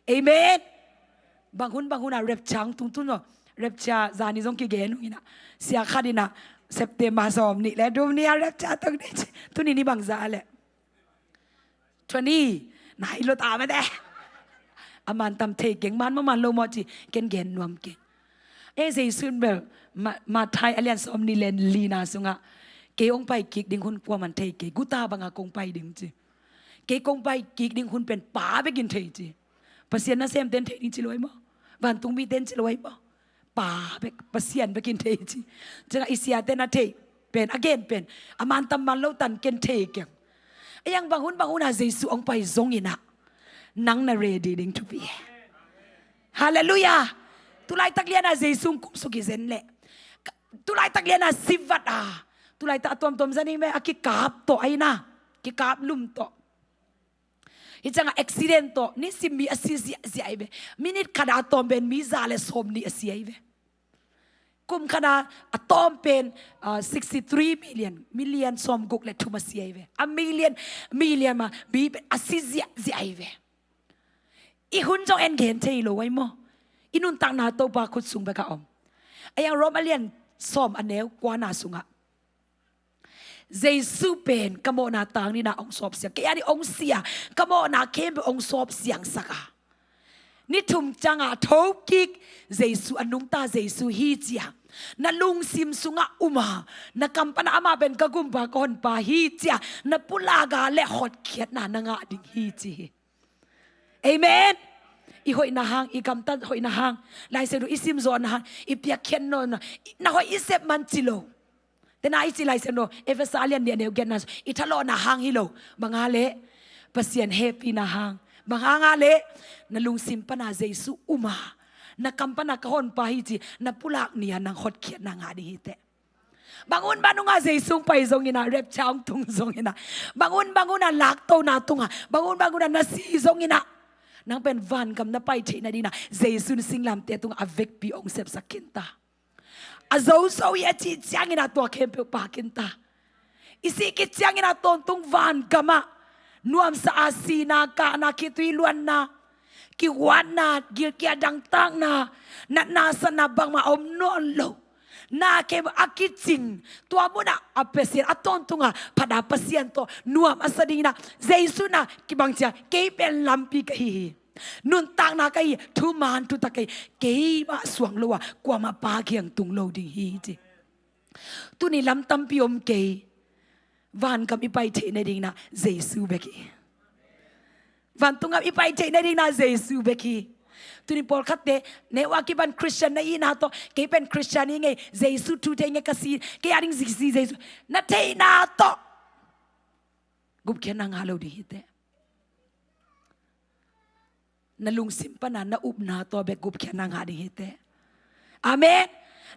Amen. Bang hun bang hun a rapture hong tung tun aw. Rapture zani zong kigen hong in ah, sia khat in ah, September sawm nih le thum ni a rapture tung ni ci. Tuni ni bangzah a leh? Twenty. Nai lo ta mate. A man tam thei keng, man maw man lo maw ci ken gen nuam keng. E, Jesu in bel Ma-, Matthai a lian sawm nih le lina sungah, kei hong pai kik ding hun kuaman thei kei, guta bangah kong pai ding ci. Kei kong pai kik ding hun pen Pa bekin thei ci. Pasian nasemten thei ding ci lo ahi maw? Vantung miten ci lo ahi maw? Pa bek, Pasian bekin thei ci. Ciangah i siate na thei pen, a gen pen, a man tam man lo tan ken thei keng. A iang bang hun bang hun a Jesu hong pai zongin ah, nang na ready ding thupi e. Halleluiah. Tulaitak lian a Jesu hong kumsuk hi zen leh, tulaitak lian a sivat a, tulaitak a tuamtuam zaning me a kikap tawh ahi na, kikap lum tawh. Hih ciangah accident tawh nisim mi a si ziahziah ahi ve. Minit khat a tawm pen mi za le sawm nih a si ahi ve. Kum khat a, a tawm pen, ah, sixty three million, million sawm guk le thum a si ahi ve. A million, million mah mi pen a si ziahziah ahi ve. I hun zong en gen thei lo ahi maw? I nuntakna Topa khut sung bek a om. A iang Rom a lian sawm a neu kuana sungah, Jesu pen ka mawhna tang nihna hong sawp siang, kei a ding hong si a, ka mawhna khempeuh hong sawp siangsak a, ni thum ciangah thokik Jesu, a nungta Jesu hi ci-a na lungsim sungah um a, na kam panah amah pen ka gumpa ka honpa hi ci-a na pulak a leh hotkhiatna na ngah ding hi ci hi. Amen. I hoihna hang, i gamtat hoihna hang, Lai Siangtho i simzawhna hang, i piakkhiat nawnna, na hoih i sep man ci lo. Tena i ci Lai Siangtho, Efesa a lian nih a neu giatna, i thalawhna hang hi lo. Bang a leh, Pasian hehpihna hang. Bang hang a leh, na lungsim pana Jesu um a, na kam pana ka honpa hi ci na pulak ni-a nang hotkhiatna ngah ding hi teh. Bang hun bang nungah Jesu hong pai zongin ah, rapture hong tung zongin ah, bang hun bang nungah laktona tungah, bang hun bang nungah na si zongin ah, nang pen vangam na pai theih nadingin ah Jesu in singlamteh tungah a vekpi hong sepsak khinta. A zozo hi a cih ciangin ah tua khempeuh pha khinta. I sih khit ciangin ah tawntung vangamah nuamsa a sihna, kahna, khitui luanna, kihuatna, gilkial dangtakna, natna satna bangmah om nawn lo. Na khempeuh a kicing, tua munah a Pasian, a tawntungah phat a Pasian tawh nuam a sa dingin ah Jesu in ah kibang ciang, kei pen lampi ka hi hi. Nuntakna ka hi, thuman thutak ka hi, keimah suang lo a kuamah Pa kiang tung lo ding hi ci. Tuni lam tampi om kei. Vangam i pai theih nadingin ah Jesu bek hi. Vantungah i pai theih nadingin ah Jesu bek hi. Tuni pawlkhatte, neu a kipan Christian na hihna tawh, kei pen Christian hi ing ei, Jesu thu thei ing ei, ka si, kei a ding ziksi Jesu, na theihna tawh gupkhiatna ngah lo ding hi teh. Na lungsim pana na upna tawh bek gupkhiatna ngah ding hi teh. Amen.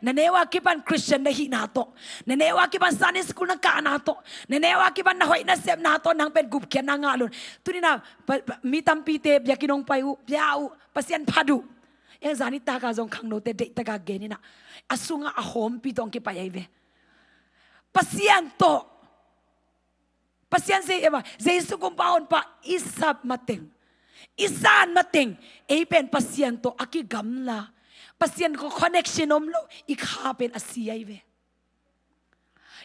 Na neu a kipan Christian na hihna tawh, na neu a kipan Sunday school na kahna tawh, na neu a kipan na hoih na sepna tawh nang pen gupkhiatna ngah lo. Tuni-in ah pa, pa, mi tampite biakinn hong pai uh, pia uh, Pasian phat uh. Ei zan nitak a zong khangnote deihtak a gen in ah, a sungah a hawmpi tawh hong kipai ahi ve. Pasian tawh Pasian zei ema, Jesu gumpa honpa i sap mateng, i san mateng, ei pen Pasian tawh a kigamla, Pasian tawh connection om lo, i kha pen a si ahi ve.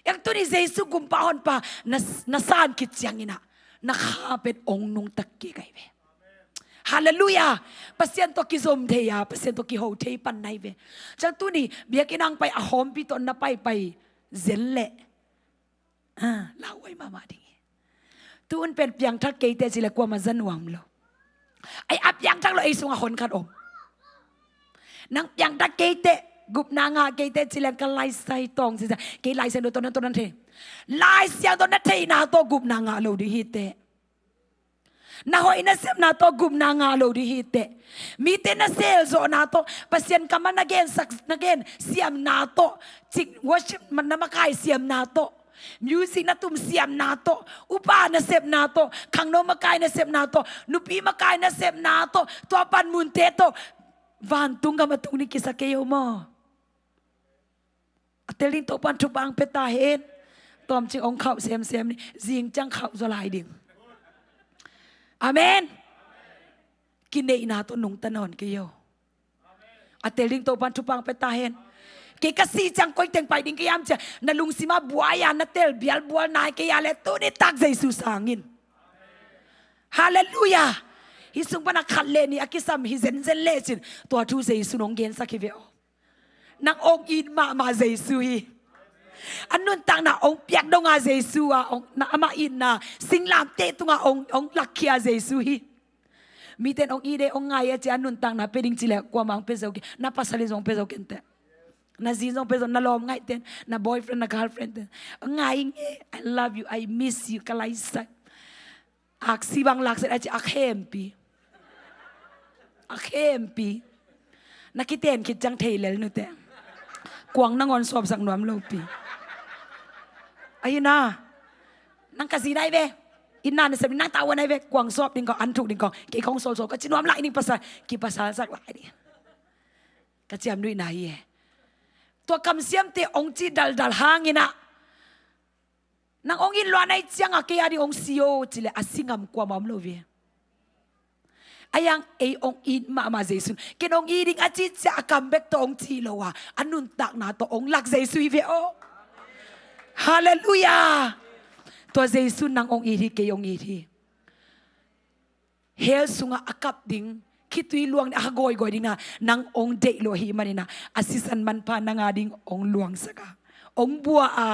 Ei tuni Jesu gumpa honpa na, na san khit ciangin ah na kha pen ong nungta kik ahi ve. Halleluiah. Pasian tawh kizom thei a, Pasian tawh kiho thei pan na hi ve. Ciang tuni biakinn hong pai a hawmpi tawh na paipai zen leh, ah, lauhuai mahmah ding hi. Tu-in pen piangthak kei teh ci leh kuamah za nuam lo. Ai, a piangthak lo ei sungah honkhat om. Nang piangthak kei teh, gupna ngah kei teh ci leh ka laisai tawng ci sa, kei Lai Siangtho tawh na, tawh na thei. Lai Siangtho na theihna tawh gupna ngah lo ding hi teh. Na hoih na sepna tawh gupna ngah lo ding hi teh. Mite na selzawhna tawh, Pasian kammal na gensak, na gen siamna tawh, cik worship na makai siamna tawh, music na tum siamna tawh, upa na sepna tawh, khangno makai na sepna tawh, nupi makai na sepna tawh, tua panmunte tawh vantung gam a tung ding kisa kei o maw? A tel ding Topa'n thupha hong pia ta hen. Tawmcik hong khauh semsem ni, zing ciang khauh zaw lai ding. Amen. Kineihna tawh nungta nawn kei o. A tel ding Topa'n thupha hong pia ta hen. Kei ka sih ciang koi teng pai ding ka hiam ci-a na lungsim ah buai a na tel bialbual nai kei a leh tuni tak Jesu sang in. Halleluiah. Hih sung pan a khat leh nih a kisam hi zenzen lecin tua thu Jesu in hong gensak hi ve aw. Nang ong it mahmah Jesu hi. A nuntakna ong piak dong a Jesu a, ong, na amah itna singlamteh tungah ong, ong lakkhia Jesu hi. Mite in ong it e, ong ngai e ci-a nuntakna pia ding ci leh kuamah ong pia zo kei, na pasal in zong pia zo kei inteh. Na zi in zong pia zo, na lawm ngaihte in, na boyfriend, na girlfriend te in. Ong ngai ing e, I love you, I miss you, ka laisai. Aksi bang lakset a ci a khempi. A khempi. Na kiten khit ciang thei lel nute. Kuang nangawn sawpsak nuam lopi. Ahi na. Nang ka zi nai ve. Inn na na sem nang tavuan nai ve. Kuang sawp ding kong, an thuk ding kong. Kei kong sawlsawl ka ci nuam lai ning pasal. Kipasalsak lai ding. Ka ciamnuihna hi e. Tua kamsiamte ong ci daldal hangin ah nang ong it lua nai ciangah kei a ding ong si o ci leh a si ngam kuamah om lo ve. A yang ei ong it mahmah Jesu in, ken ong it ding a ci ciah a kam bek tawh ong ci lo a, a nuntakna tawh ong lak Jesu hi ve aw. Halleluiah. Tua Jesu in nang ong it hi, kei ong it hi. Hell sungah a kap ding khitui luang ni a ha gawigoi ding na, nang ong deih lo ahih manin ah, a sisan manpha nang a ding ong luangsak a, ong bua a,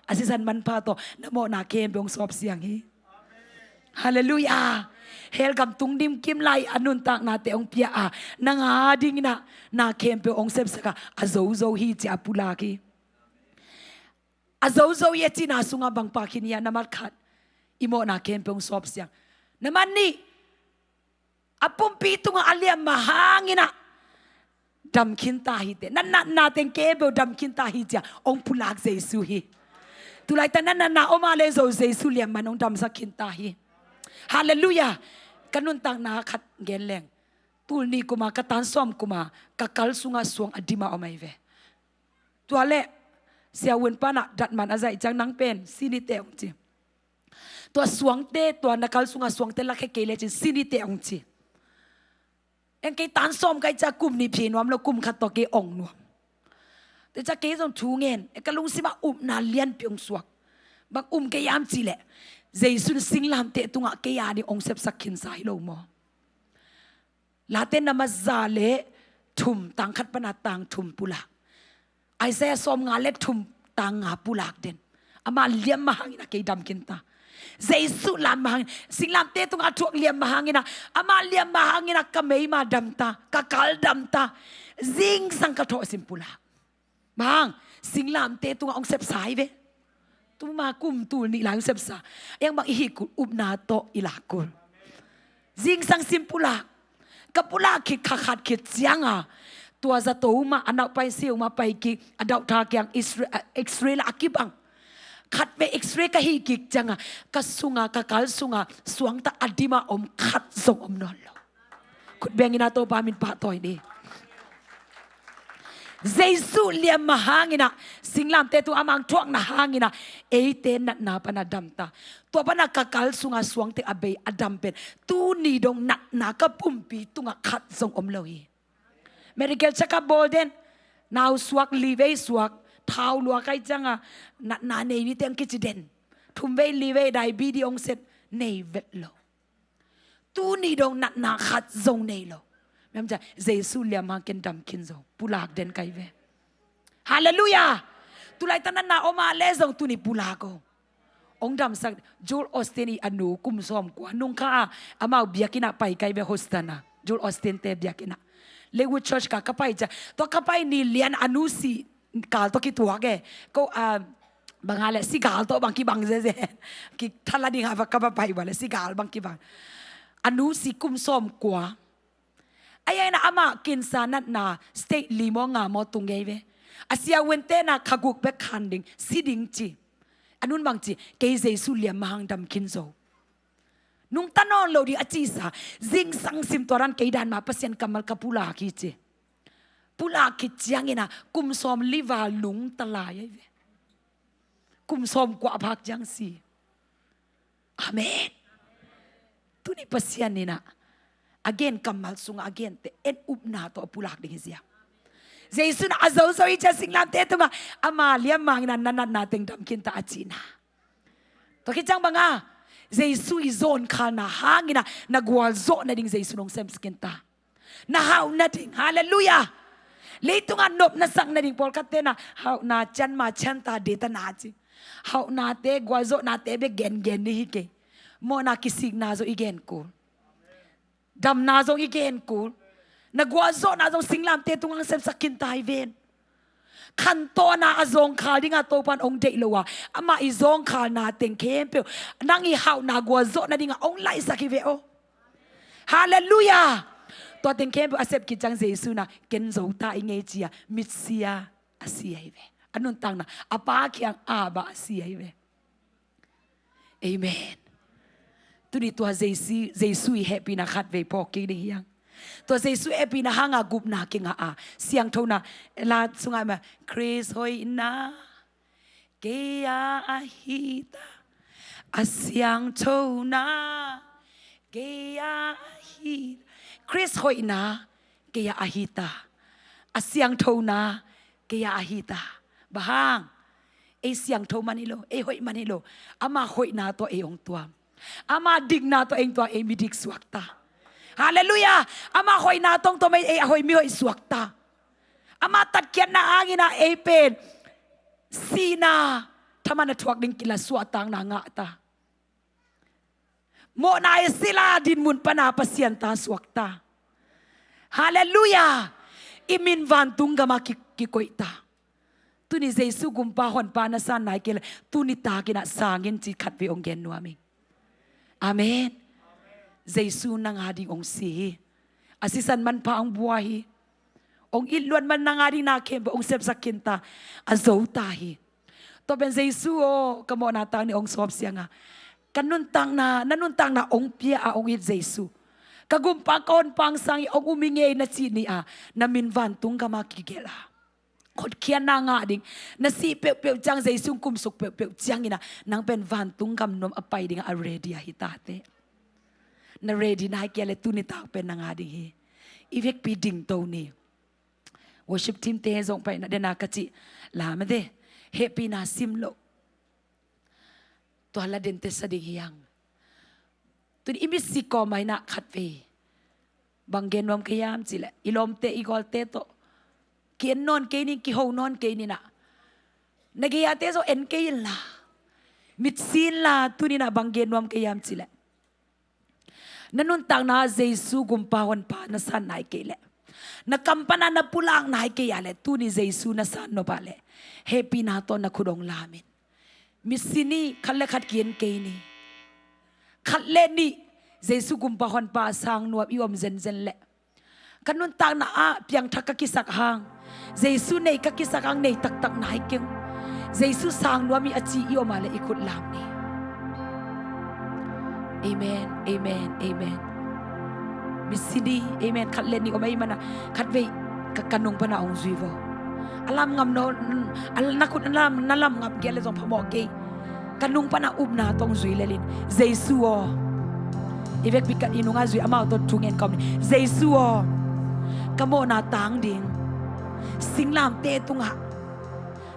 a sisan manpha tawh na mawhna khempeuh ong sawp siang hi. Halleluiah. Hell gam tung dimkim lai a nuntaknate ong pia a, nang a dingin ah na khempeuh ong sepsak a, a zozo hi ci a pulak hi. A zozo hi a cihna sungah bang pha khin hiam? Nambat khat, i mawhna khempeuh ong sawp siang. Nambat nih, a pumpi tungah a liam mah hangin ah dam khinta hi teh. Na natna teng khempeuh dam khinta hi ci a ong pulak Jesu hi. Tulaitak na natna om a leh zong Jesu liam mah in ong damsak khinta hi. Halleluiah. Ka nuntakna khat gen leng. Tul nih kum a, ka tan sawm kum a, ka kal sungah suang a dim a om ahi ve. Tua leh siavuan pan ah datman a zaih ciang, nang pen si ni teh ong ci. Tua suangte, tua na kal sungah suangte lakhia kei lecin si ni teh ong ci. Eng, kei tan sawm ka hih ciang kum nih phi nuam lo, kum khat tawh kei ong nuam. Tua ciang kei zong thu ngen, eng, ka lungsim ah upna lianpi ong suak. Bang um kei hiam cih leh, Jesu in singlamteh tungah kei a ding ong sepsak khinsa hi lo maw? Late na ma za leh thum, tang khat pan a tang thum pulak. Isaiah sawmnga leh thum, tang nga pulak den. Ama liam mah hangin ah kei dam khinta. Jesu liam mah hangin, singlamteh tungah a thuak liam mah hangin ah, ama liam mah hangin ah ka meima damta, ka kal damta. Zingsang ka thawhsim pulak. Bang hang? Singlamteh tungah ong sepsa hi ve. Tuma kum tul nih lai ong sepsa. Eng, bang i hih kul, upna tawh i lak kul. Zingsang sim pulak. Ka pulak khit, kha khat khit ciang a, tua zato mah a nau pai siu mah pai kik, a dauhta kiang X-ray, a, X-ray lah a kibang. Khat vei X-ray ka hih kik ciang a, ka sung a, ka kal sung a suangta a dim a om khat zong om nawn lo. Khut beng in ah Topa min pahtawi ni. Jesu liam mah hangin ah, singlamteh tungah ama thuakna hangin ah, eite natna pan a damta. Tua pan a ka kal sung a suangte a bei a dam pen, tuni dong natna ka pumpi tungah khat zong om lo hi. Medical check-up bawl den. Nau suak, li vei suak, thau lua kai ciang a, natna nei ni teng kici den. Thum vei, li vei, diabetes ong set, nei vet lo. Tuni dong natna khat zong nei lo. Miam ciang, Jesu liam hang ken dam khin zo. Pulak den kai ve. Halleluiah. Tulaitak natna om a leh zong tuni pulak o. Ong damsak, Joel Osteen i a nu kum sawmkua nung kha a, amau biakinn ah pai kai ve, Houston a. Joel Osteen te biakinn ah. Lakewood Church ka, ka pai ciang, tua ka pai ni lian a nu si gal tawh kituak e. Ko, ah, bang a leh si gal tawh bang kibang zeze. Kithala ding a va ka va pai va leh si gal bang kibang. A nu si kum sawmkua. Ahi hangin ah amah kinsa natna stage li maw nga maw tung ngei ve. A siavuante na kha guk bek khan ding, si ding ci. A nun bang ci, kei Jesu liam mah hang dam khin zo. Nungta nawn lo ding a cisa, zingsang sim tua dan kei dan mah Pasian kammal ka pulak hi ci. Pulak khit ciangin ah kum sawm li val nungta lai ahi ve. Kum sawmkua a phak ciang si. Amen. Tuni Pasian in ah a gen kammal sungah a gente en upna tawh a pulak ding hi ziau. Jesu in ah a zozo hi ci a singlamteh tungah, ama liam mah hangin ah na natna teng dam khinta a cihna. Tua khit ciang bang a, Jesu i zawnkhalna hangin ah na gualzawh nading Jesu in ong sem khinta. Na hauh nading, halleluiah. Leitungah nop na sak nading, pawlkhatte na hauhna cian ma cian ta de ta na ci. Hauhnate, gualzawhnate bek gengen ni hi kei. Mawhna kisikna zong i gen kul. Damna zong i gen kul. Na gualzawhna zong singlamteh tungah ong sepsak khinta hi ven. Khantohna a zawngkhal ding a Topa in ong deih lo a, amah i zawngkhalna teng khempeuh nang i hauhna gualzawh nading a ong laihsak hi ve aw. Halleluiah. Tua teng khempeuh a sep khit ciang Jesu in ah ken zo ta ing ei ci a mitsia a si ahi ve. A nuntakna a Pa kiang a bah a si ahi ve. Amen. Tuni tua Jesu, Jesu i hehpihna khat vei phawk kik ding hi hang. Tua Jesu hehpihna hang a gupna kingah a, siangthona, la sungah mah, Khrist hoihna kei a ahi ta, a siangthona kei a ahi ta. Khrist hoihna kei a ahi ta, a siangthona kei a ahi ta. Bang hang? Ei siangtho man hi lo, ei hoih man hi lo. Ama hoihna tawh ei ong tuam. Ama dikna tawh ei ong tuam, ei midik suak ta. Halleluiah. Ama hoihna tawng tawh mah ei a hoih mihoih suakta. Ama tatkhiatna hangin ah ei pen sihna thaman a thuak ding kila, suahtakna ngahta. Mawhna i sila dinmun pana Pasian ta suakta. Halleluiah. I min vantung gama ki, kikoihta. Tuni Jesu gumpa honpa na san nai kei leh tuni takin ah sangin ci khatvei hong gen nuam ing. Amen. Jesu nang ading hong si hi. A sisan manpha hong bua hi. Hong it luat man nang ading na khempeuh hong sepsak khinta. A zota hi. Tua pen Jesu aw, ka mawhna tang ni hong sawp siang a, ka nuntakna, na nuntakna hong pia a hong it Jesu. Ka gumpa ka honpa hong sang hi, hong um hi ngei na cih ni a, na min vantung gama kigelh a, hotkhiatna ngah ding. Na sih peuhpeuh ciang Jesu hong kumsuk peuhpeuh ciangin ah nang pen vantung gam nuam a pai dingah a ready ahi tate. Na ready nai kei a leh tuni tak pen nang ading hi. I vekpi dingto ni. Worship team te zong paina dena ka cih la mate, hehpihna sim loh. Tua la dente sa ding hi hang. Tuni i mitsi kawm ah inah khatvei bang gen nuam ka hiam cih leh, i lawmte i gawlte tawh ki-en nawn kei ning, kiho nawn kei ning ah, na gei-ate zong en kei inla, mitsi inla, tuni inah bang gen nuam ka hiam cih leh, na nuntakna Jesu gumpa honpa na san nai kei leh, na kam pana na pulak nai kei a leh, tuni Jesu na san nop a leh, hehpihna tawh na khut hong lam in. Mitsi nih, khat le khat ki-en kei ni. Khat le nih, Jesu gumpa honpa sang nuam i om zenzen leh, ka nuntakna ah piangthak ka kisak hang, Jesu nei ka kisak hang, nei taktak nai keng. Jesu sang nuam hi a ci i om a leh i khut lam ni. Amen, amen, amen. Mitsi ni, amen. Khat le nih om ahih mana, khatvei ka, ka nung pana hong zui vo. A lam ngam no, a na khut a lam, na lam ngam kei a leh zong phamawh kei. Ka nung pana upna tawh hong zui lel in, Jesu aw. I vekpi ka i nunga zui amau tawh thu ngen kawm ni. Jesu aw, ka mawhna tang ding singlamteh tungah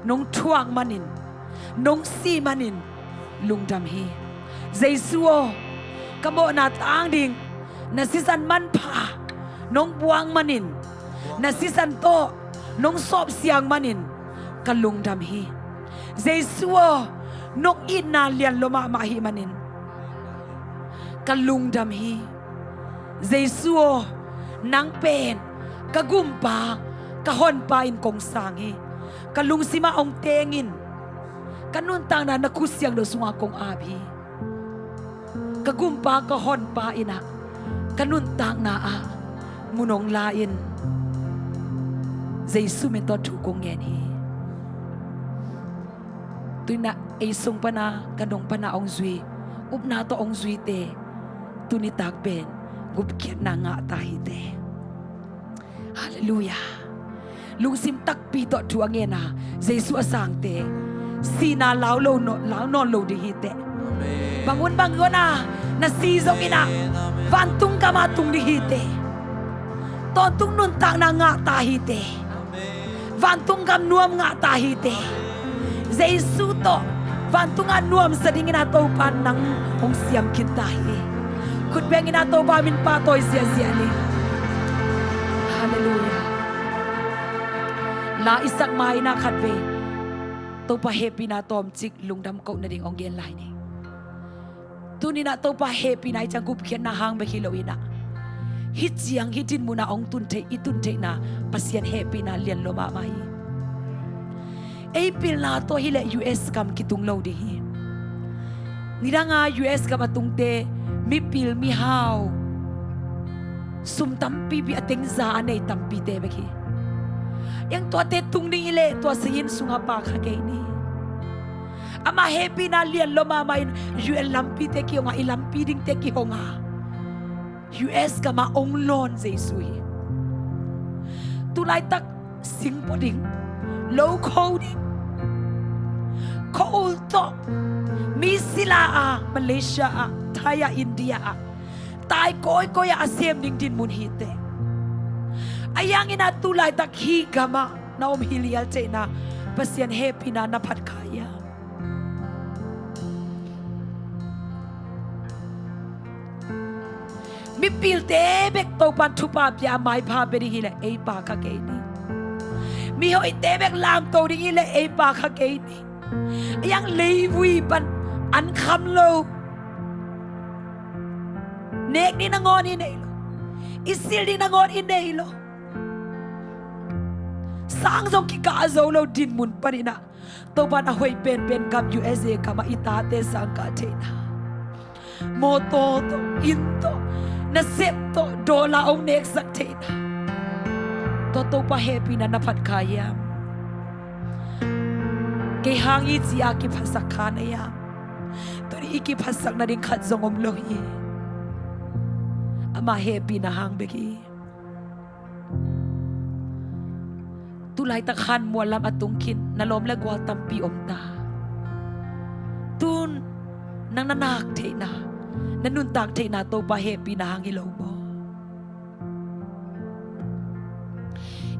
nong thuak manin, nong si manin lungdam hi. Jesu aw, ka mawhna tang ding na sisan manpha nong buang manin, na sisan tawh nong sawpsiang manin ka lungdam hi. Jesu aw, nong itna lian lua mahmah ahih manin ka lungdam hi. Jesu aw, nang pen ka gumpa, ka honpa in kong sang hi. Ka lungsimah hong teng in, ka nuntakna na khut siangtho sungah kong ap hi. Ka gumpa, ka honpa inah ka nuntakna ah mun hong la in. Jesu min tawh thu kong ngen hi. Tuinah ei sung pana, ka nung pana hong zui, upna tawh hong zuite, tuni tak pen gupkhiatna ngahta hite. Halleluiah. Lungsim takpi tawh thu a ngen a, Jesu a sangte sihna lau lo, lau nawn lo ding hite. Amen. Bang hun bang hun a na si zong inah, amen, amen, vantung gam ah tung ding hite. Tawntung nuntakna ngahta hite. Amen. Vantung gam nuam ngahta hite. Jesu tawh vantung ah nuamsa dingin ah Topa nang hong siam khinta hi. Khut beng inah Topa min pahtawi ziahziah ni. Halleluiah. La i sak ma inah khatvei Topa hehpihna tawmcik lungdam koh nading hong gen lai ni. Tuni inah Topa hehpihna i ciang gupkhiatna hang bek hi lo inah, hih ciang hih dinmun ah hong tun theih, i tun theihna Pasian hehpihna lian lua mahmah hi. Ei pilna tawh hi leh U S gam kitung lo ding hi. Nidanga U S gam a tungte mipil mihau, sum tampipi, a teng za a nei tampite bek hi. Eng, tuate tung ding hi leh tua sangin sungah pa kha kei ni. Amah hehpihna lian lua mahmah in U N lampite kihong a, i lampi dingte kihong a, U S gam ah hong lawn Jesu hi. Tulaitak singpua ding, lo kho ding, kho-ul tawh mi sila a, Malaysia ah, Thai ah, India ah, tai kawikawi ah a sem ding dinmun hi teh. Ahi hangin ah tulaitak hih gam ah na om hi lialceihna Pasian hehpihna na phat kha hiam? Mipilte bek Topan thupha pia a maipha pia ding hileh ei pa kha kei ni. Mihoihte bek lamto ding hileh ei pa kha kei ni. Ei ang leivui pan an kham lo. Nek ding nangawn i nei lo. I sil ding nangawn i nei lo. Sang zong kikah zo lo dinmun panin ah Topan a hoih penpen gam U S A gam ah i tate sang kah theihna, mawtaw tawh, inn tawh, nasep tawh, dollar hong neksak theihna, tua Topa hehpihna na phat kha hiam? Kei hang hi ci-a kiphatsak kha na hiam? Tuni i kiphatsak nading khat zong om lo hi. Ama hehpihna hang bek hi. Tulaitak han mual lam a tung khin na lawm le gual tampi om ta. Tun nang na nak theihna, na nuntak theihna Topa hehpihna hang hi lo maw?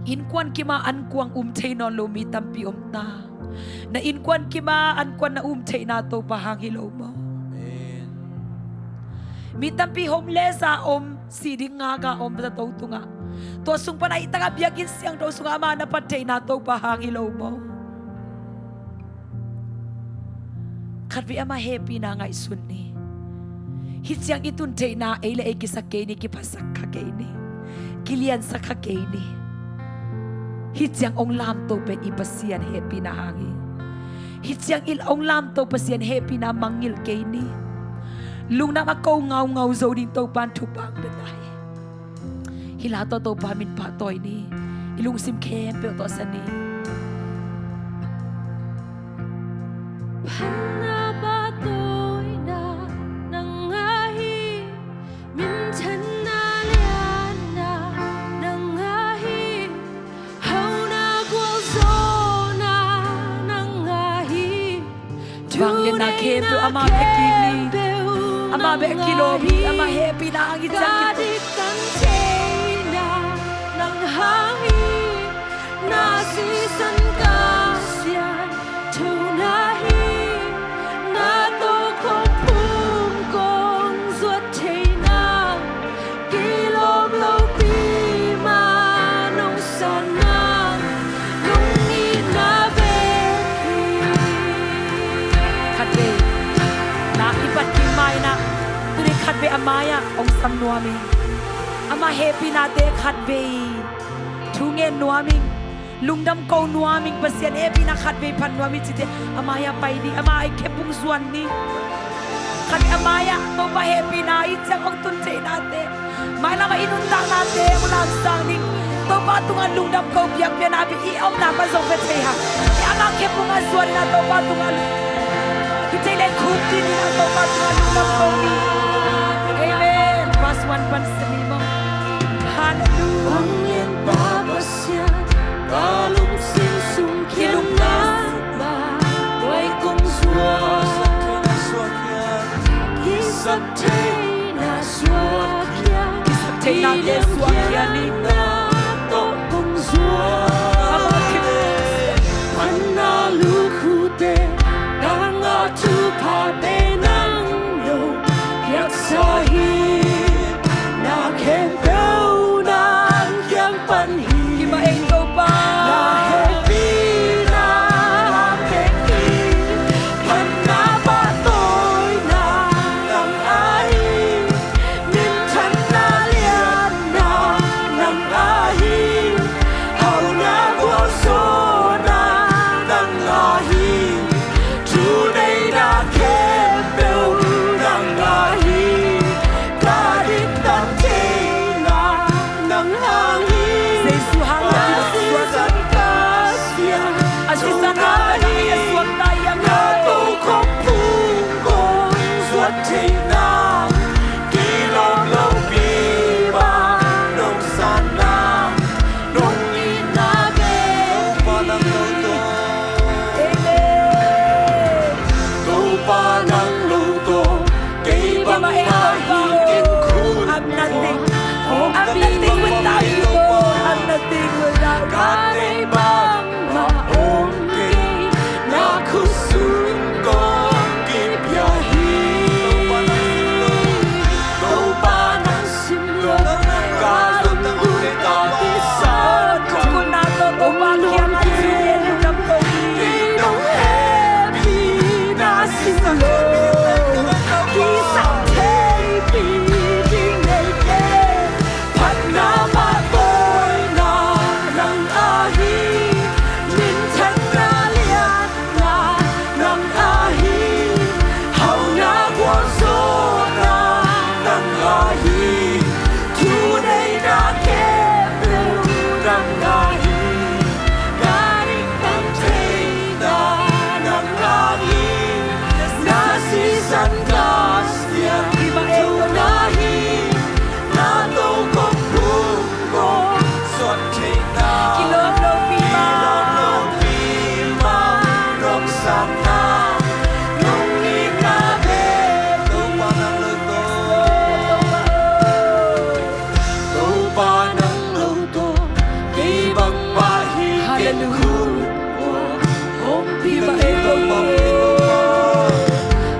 Innkuan kim a ankuang um thei nawn lo mi tampi om ta. Na innkuan kim a ankuan na um theihna Topa hang hi lo maw? Amen. Mi tampi homeless a om, si ding ngak a om zato tungah, tua sung pan a i taka biakinn siangtho sungah ama na phat theihna Topa hang hi lo maw? Khatvei ama hehpihna ngaihsun ni. Hih ciang i tun theihna ei le ei kisak kei ni, kiphatsak kha kei ni, kiliansak kha kei ni. Hih ciang hong lamto pen i Pasian hehpihna hang hi. Hih ciang i hong lamto Pasian hehpihna mangngilh kei ni. Lungdam a ko ngaungau zo ding Topan thupha pia ta hi. Hih la tawh Topa min pahtawi ni. I lungsim khempeuh tawh sa ni. Phatna pahtawina nang a hi, minthanna lianna nang a hi, hauhna gualzawhna nang a hi. Vangliatna khempeuh ama bek hi ni. Ama bek kilawm hi. Ama hehpihna hang hi ciang kituk. Na sisan ka sian thona hi. Na tawh khuaphung kong zuat theihna, kilawm lopi ma nong sanna, nong itna bek hi. Khatvei na i pat ding ma-in ah, tuni khatvei a mai-ah hong sam nuam ing. Ama hehpihnate khatvei thu ngen nuam ing. Lungdam ko nuam ing. Pasian hehpihna khatvei phat nuam ing cite a mai-ah pai ding. Ama a i khephung zuan ni. Khat a mai-ah Topa hehpihna i ciang hong tun theihnate, mailam ah i nuntaknate hong lamsang ding. Topa tungah lungdam ko biakpiakna bek i omna pan zong pia thei hang. I ama khephung a zuan in ah Topa tungah i thei leh khuk din in ah Topa tungah lungdam ko ni. Amen. Verse one pan sa ni maw. Hallelujah. Vanglianpa Pasian, ka lungsim sung kiang nangmah guai kong zuak. Kisaktheihna suak hiam? Kisaktheihnate suak hiam ni? Na tawh kong zuak. Phatna lukhute tangah thupha pe nang lo. Piaksa hi na khempeuh nang kiang pan hi. Hi mah ing Topa. Na hehpihna lam pek hi. Phatna pahtawina nang a hi. Minthanna lianna nang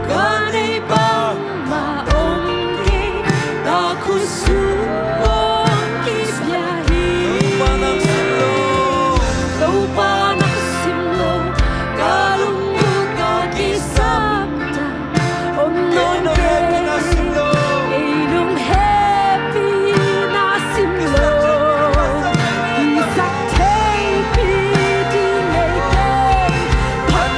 Ka nei bangmah om kei, na khut sung kong kipia hi. Topa nang sim lo, ka lungmuang ka kisap ta. Om nawn kei, ei lunghepi na sim lo. Kisap theipi ding nei kei, phat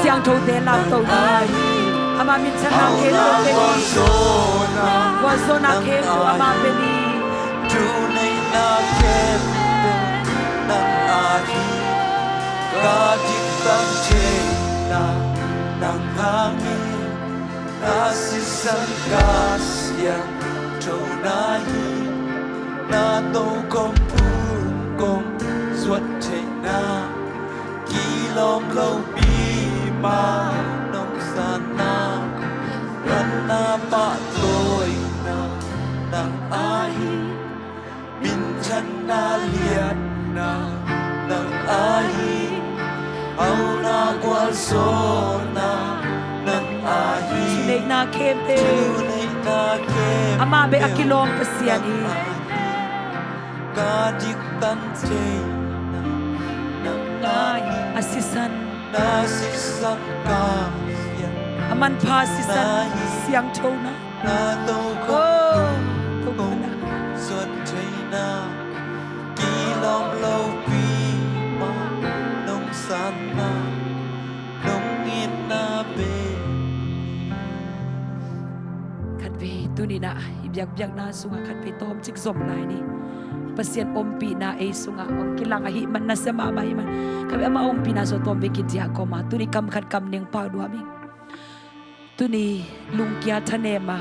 Siangthote lamto ni. Ama minthanna khempeuh pe ni. Gualzawhna khempeuh ama pe ni. Thuneihna khempeuh nang aa hi. Ka diktan theihna nang aa hi. Na sisan ka siangthona hi. Na tokhom phung kong zuat theihna kilawm lopi ma nong sanna. Ranna pahtawina nang aa hi. Minthanna liatna nang aa hi. Hauna gualzawhna nang aa hi. Thuneihna khempeuh. Thuneihna khempeuh. Amah bek a kilawm Pasian hi. Nang aa hi. Ka diktan theihna nang aa hi. A sisan. Na sisan ka siang. A manpha sisan. Na hi. Siangthona. Na tokhom. Oh, tokhom. Kong zuat theihna kilawm lopi ma nong sanna nong itna pe. Khatvei tuni-in ah i biakpiakna sungah khatvei tawmcik zom lai ni. Pasian ompihna ei sungah hong kilang ahih man, nasia mahmah ahih man, khatvei ama ompihna sungah tawmvei kidiah kawma. Tuni kam khat kam ning pau duam ing. Tuni lungkia thanem a,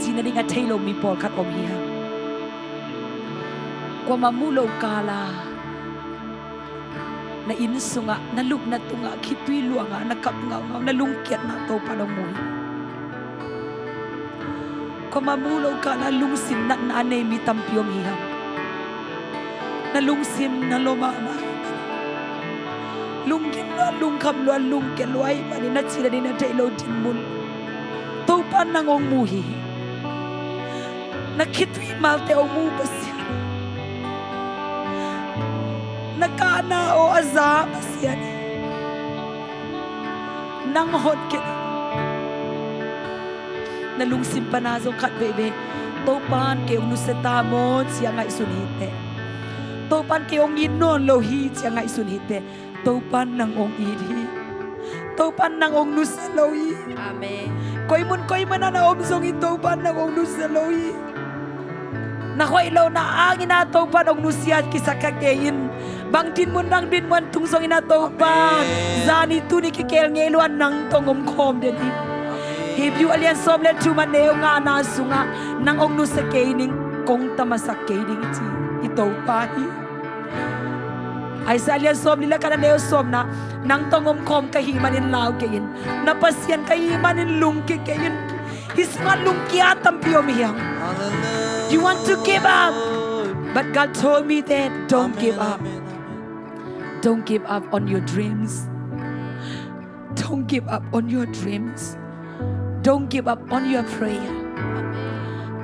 cih nading a thei lo mi pawlkhat om hi hang. Kuamah mu lo kal a, na inn sungah, na lupna tungah, khitui luangah na kap ngaungau, na lungkiatna Topa nong mu hi. Kuamah mu lo kal a lungsim natna a nei mi tampi om hi hang. Na lungsim na lom mahmah. Lunggim lua, lungkham lua, lungkia lua ahih manin na cih nading na theih loh dinmun Topa nang hong mu hi. Na khitui malte hong mu Pasian. Na kahna aw a za Pasian hi. Nang hon kei. Na lungsim pan a zong khat veivei Topa'n kei hong nusia ta maw ci-a ngaihsun hi teh. Topa'n kei hong it nawn lo hi ci-a ngaihsun hi teh. Topa'n nang hong it hi. Topa'n nang hong nusia lo hi. Amen. Koi mun koi mun ah na om zongin Topa'n nang hong nusia lo hi. Na hoih lohna hangin ah Topa'n hong nusia kisa kha kei in. Bang dinmun nang dinmun tung zongin ah Topa'n, amen, zani tuni kikeel ngei lo-in nang tawh hong omkhawm den hi. Hebrew a lian sawm le thum a neu ngana sungah nang hong nusia kei ning, kong tamasak kei ding ci i Topa hi. Isaiah lian sawmli le khat a neu sawmna, nang tawh hong omkhawm ka hih manin lau kei in. Na Pasian ka hih manin lungkia kei in. Hih sungah lungkia tampi om hi hang. Hallelujah. You want to give up, but God told me that don't give up. Amen, amen, amen. Don't give up on your dreams. Don't give up on your dreams. Don't give up on your prayer.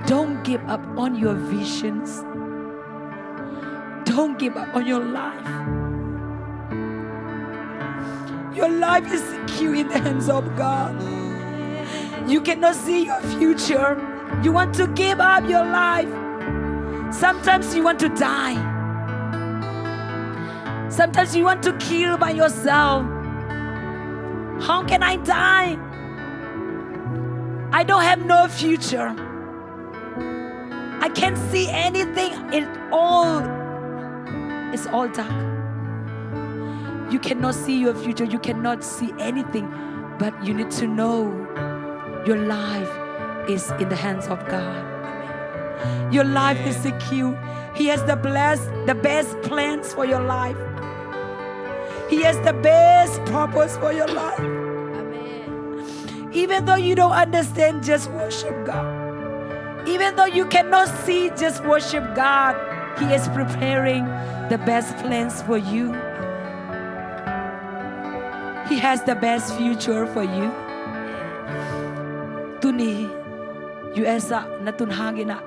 Don't give up on your visions. Don't give up on your life. Your life is secure in the hands of God. You cannot see your future. You want to give up your life. Sometimes you want to die. Sometimes you want to kill by yourself. How can I die? I don't have no future. I can't see anything. It all, it's all dark. You cannot see your future. You cannot see anything. But you need to know your life is in the hands of God. Your life is secure. He has the blessed, the best plans for your life. He has the best purpose for your life. Amen. Even though you don't understand, just worship God. Even though you cannot see, just worship God. He is preparing the best plans for you. He has the best future for you. Tuni U S ah na tun hangin ah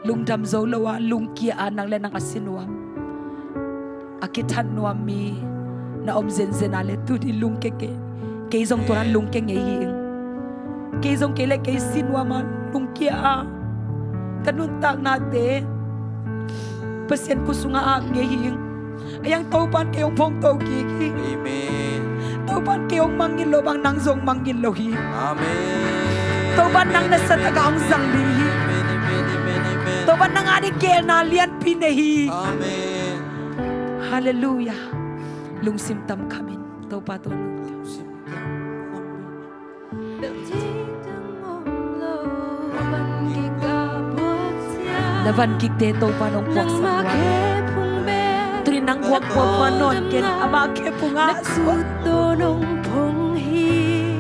lungdam zo lo a, lungkia a, nang le nang a si nuam, a kithat nuam mi na om zenzen a leh tuni lungkia kei. Kei zong tua dan lungkia ngei hi ing. Kei zong kei le kei si nuam a, lungkia a, ka nuntaknate Pasian khut sungah a ngei hi ing. Ahi hang Topa'n kei hong phongto kik hi. Amen. Topa'n kei hong mangngilh loh bang nang zong hong mangngilh lo hi. Amen. Topa'n nang na sa takah hong zang ding hi. Amen, amen, amen, amen. Topa'n nang ading geelna lianpi nei hi. Amen. Halleluiah. Lungsim tam khamin Topa tawh lungdam. Na van kikte Topa'n hong puaksak uh a, tuni nang guak puakpuak nawn ken, ama khephung ah suan.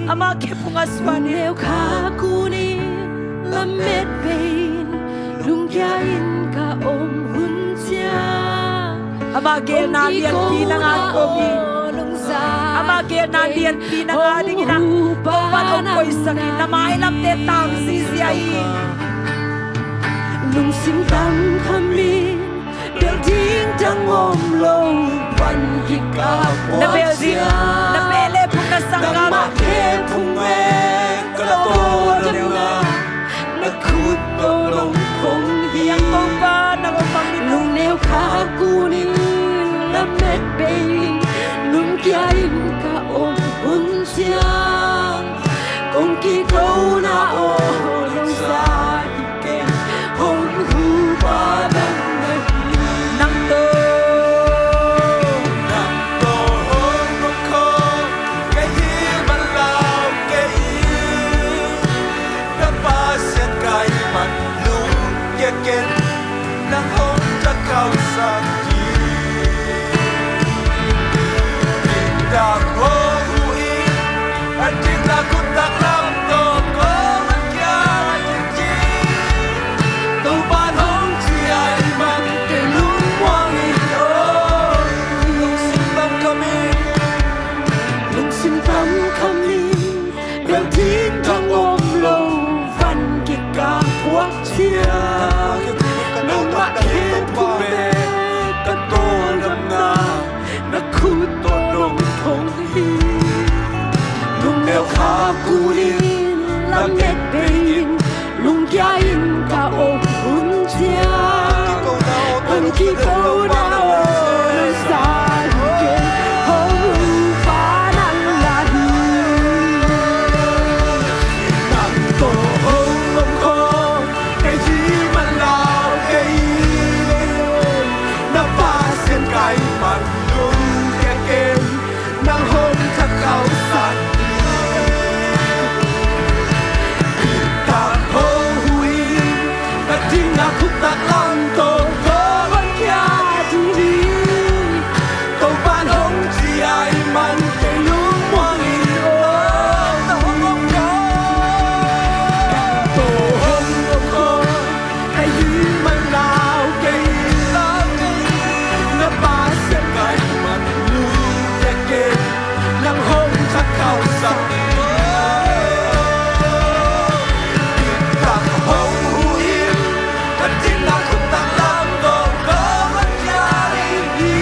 Ama khephung ah suan in. Neu kha kunin lamet bei in, lungkia in ka om hun ciang. Ama geelna lianpi nang a ding om hi. Ama geelna lianpi nang a dingin ah Topa'n hong koihsak hi. Na mailamte tang zizia hi. Lungsim tam khamin, bel ding dang om lo, van kikap. Na bel ding, na bel le phung na sanggam. Nangmah khephung bek ka tawldamna, na khut tawh nong phong hi. Topa nang hong mangngilh. Lungneu kha kunin lamet bei in, lungkia in ka om hun ciang, kong kikona aw lungsa hi kei, hong hu pa nang na hi. Nang tawh, nang tawh hong om khawm ka hi man lau kei in, na Pasian ka hih man lungkia ken, nang hong thakhausak hi. Inn tak hong huh in, a ding a khut tak lam tawh kong van kia hi. Topa'n hong ci ahih man kei lungmuang hi. Oh, lungsim tam khamin, lungsim tam khamin, bel ding dang om lo, van kikap puak ciang. Nangmah khephung bek ka tawldamna, na khut tawh nong phong hi. Lungneu kha kunin lamet bei in, lungkia in ka om hun ciang, kong kikona aw lungsa hi kei, hong hu pa nang na hi. Nang tawh hong om khawm ka hi man lau kei in, na Pasian ka hih man lungkia ken, nang hong thakhausak hi. Inn tak hong huh in, a ding a khut tak lam tawh kong van kia ding hi. Topa'n hong ci ahih man kei lungmuang hi. Oh, nang tawh hong om khawm, nang tawh hong om khawm ka hi man lau kei, lau kei, na Pasian ka hih man lungkia ken, nang hong thakhausak hi. Inn tak hong huh in, a ding a khut tak lam tawh kong van kia ding hi.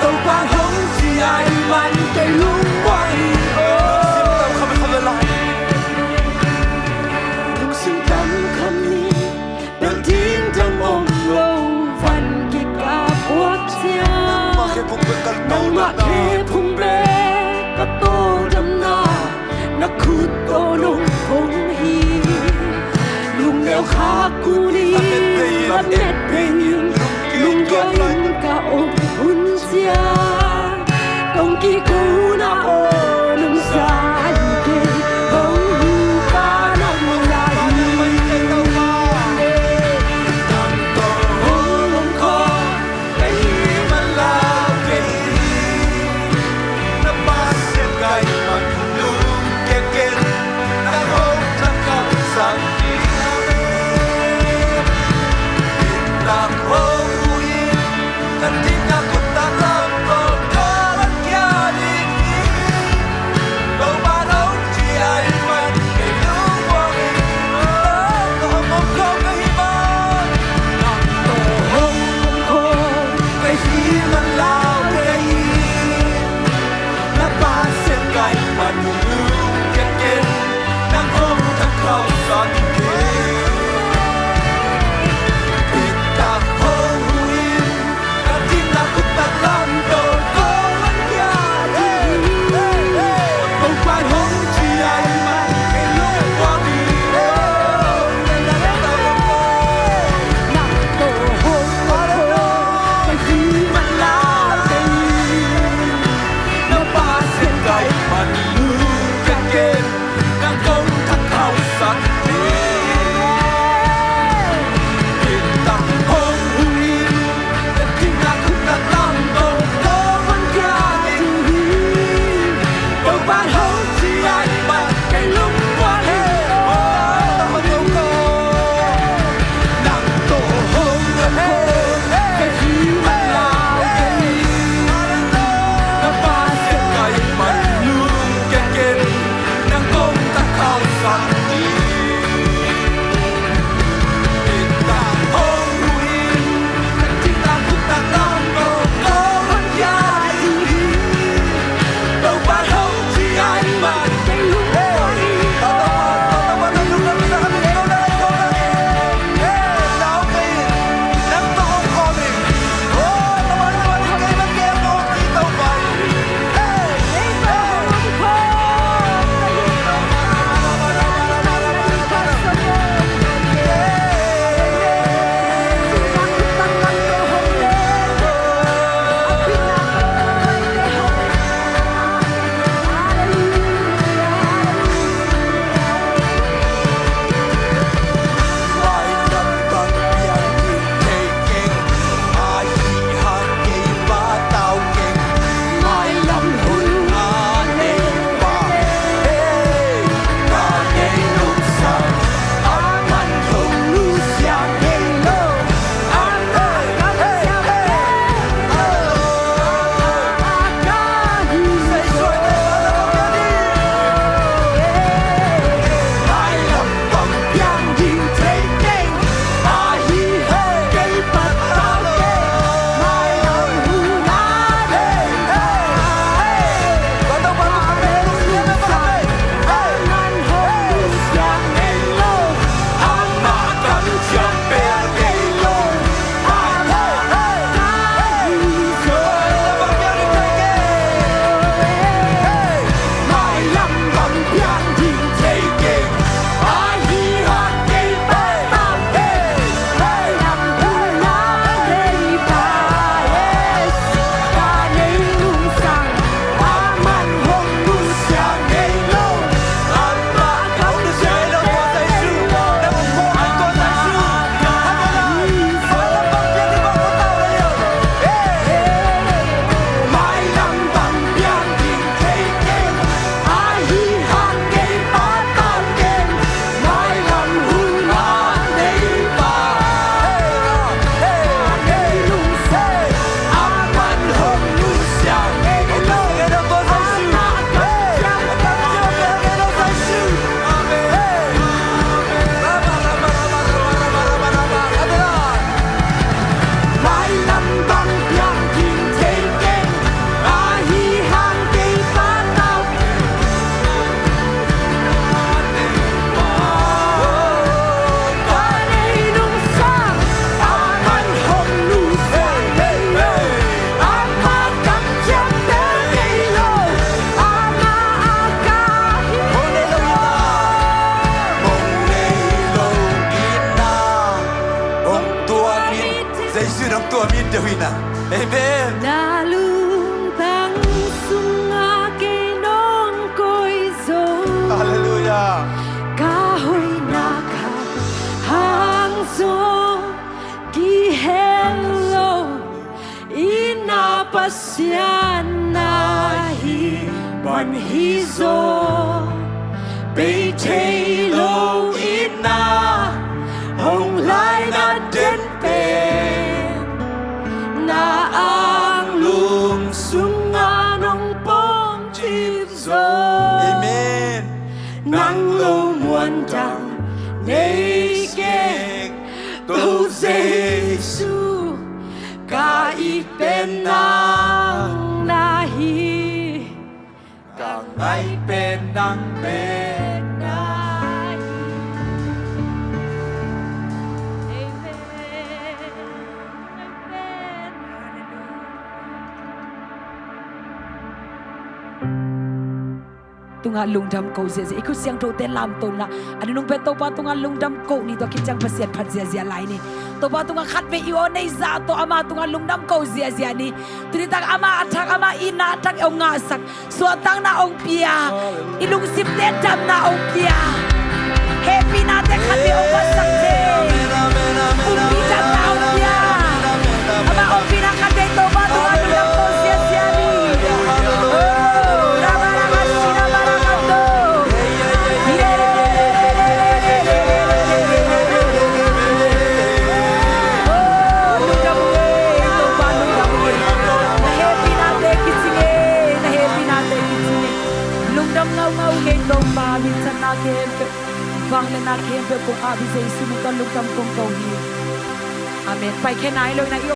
Topa'n hong ci ahih man kei lungmuang hi. Oh, lungsim tam khamin, bel ding dang om lo, van kikap puak ciang. Nangmah khephung bek ka tawldamna, na khut tawh nong phong hi. Lungneu kha kunin lamet bei in, lungkia in ka om hun ciang, kong kikona aw lungsa hi kei, hong hu pa nang na hi. Nang tawh hong om khawm ka hi man lau kei in, na Pasian ka hih man lungkia ken, nang hong thakhausak hi. Inn tak hong Amen. Na lungtang sungah kei nong koih zo. Halleluiah. Ka hoihna khat hang zong kihel lo. I na Pasian na hi man hi zaw. Bei thei lo i na hong lai na den pen na anglum sungah nong pom cip zaw. Amen. Nang lo muan dang nei keng, Topa Jesu, ka it pen nang na hi. Ka ngai pen nang pen na hi. Amen. Amen. Tungah lungdam ko ziahziah. I khut siangthote lamto inla, a nunung pen Topa tungah lungdam ko ni. Tua khit ciang Pasian phat ziahziah lai ni. Topa tungah khatvei i aw nei zah tawh ama tungah lungdam ko ziahziah ni. Tuni tak ama a thak, ama itna a thak hong ngahsak, suahtakna hong pia. I lungsimte damna hong pia. Hehpihnate khatvei hong ngahsak thei. Pumpi damna hong pia. Ama hong pina khatvei Topa tungah lungdam ko ziahziah ni. Oh, rabarabasirabarakato. Oh, lungdam ung e, Topa lungdam ung e. Na hehpihnate kicing e, na hehpihnate kicing e. Lungdam ngaungau ung e Topa, minthanna khempeuh, vangliatna khempeuh kong ap hi, Jesu min tawh lungdam kong ko hi. Amen. Pai khe nai lo in a, i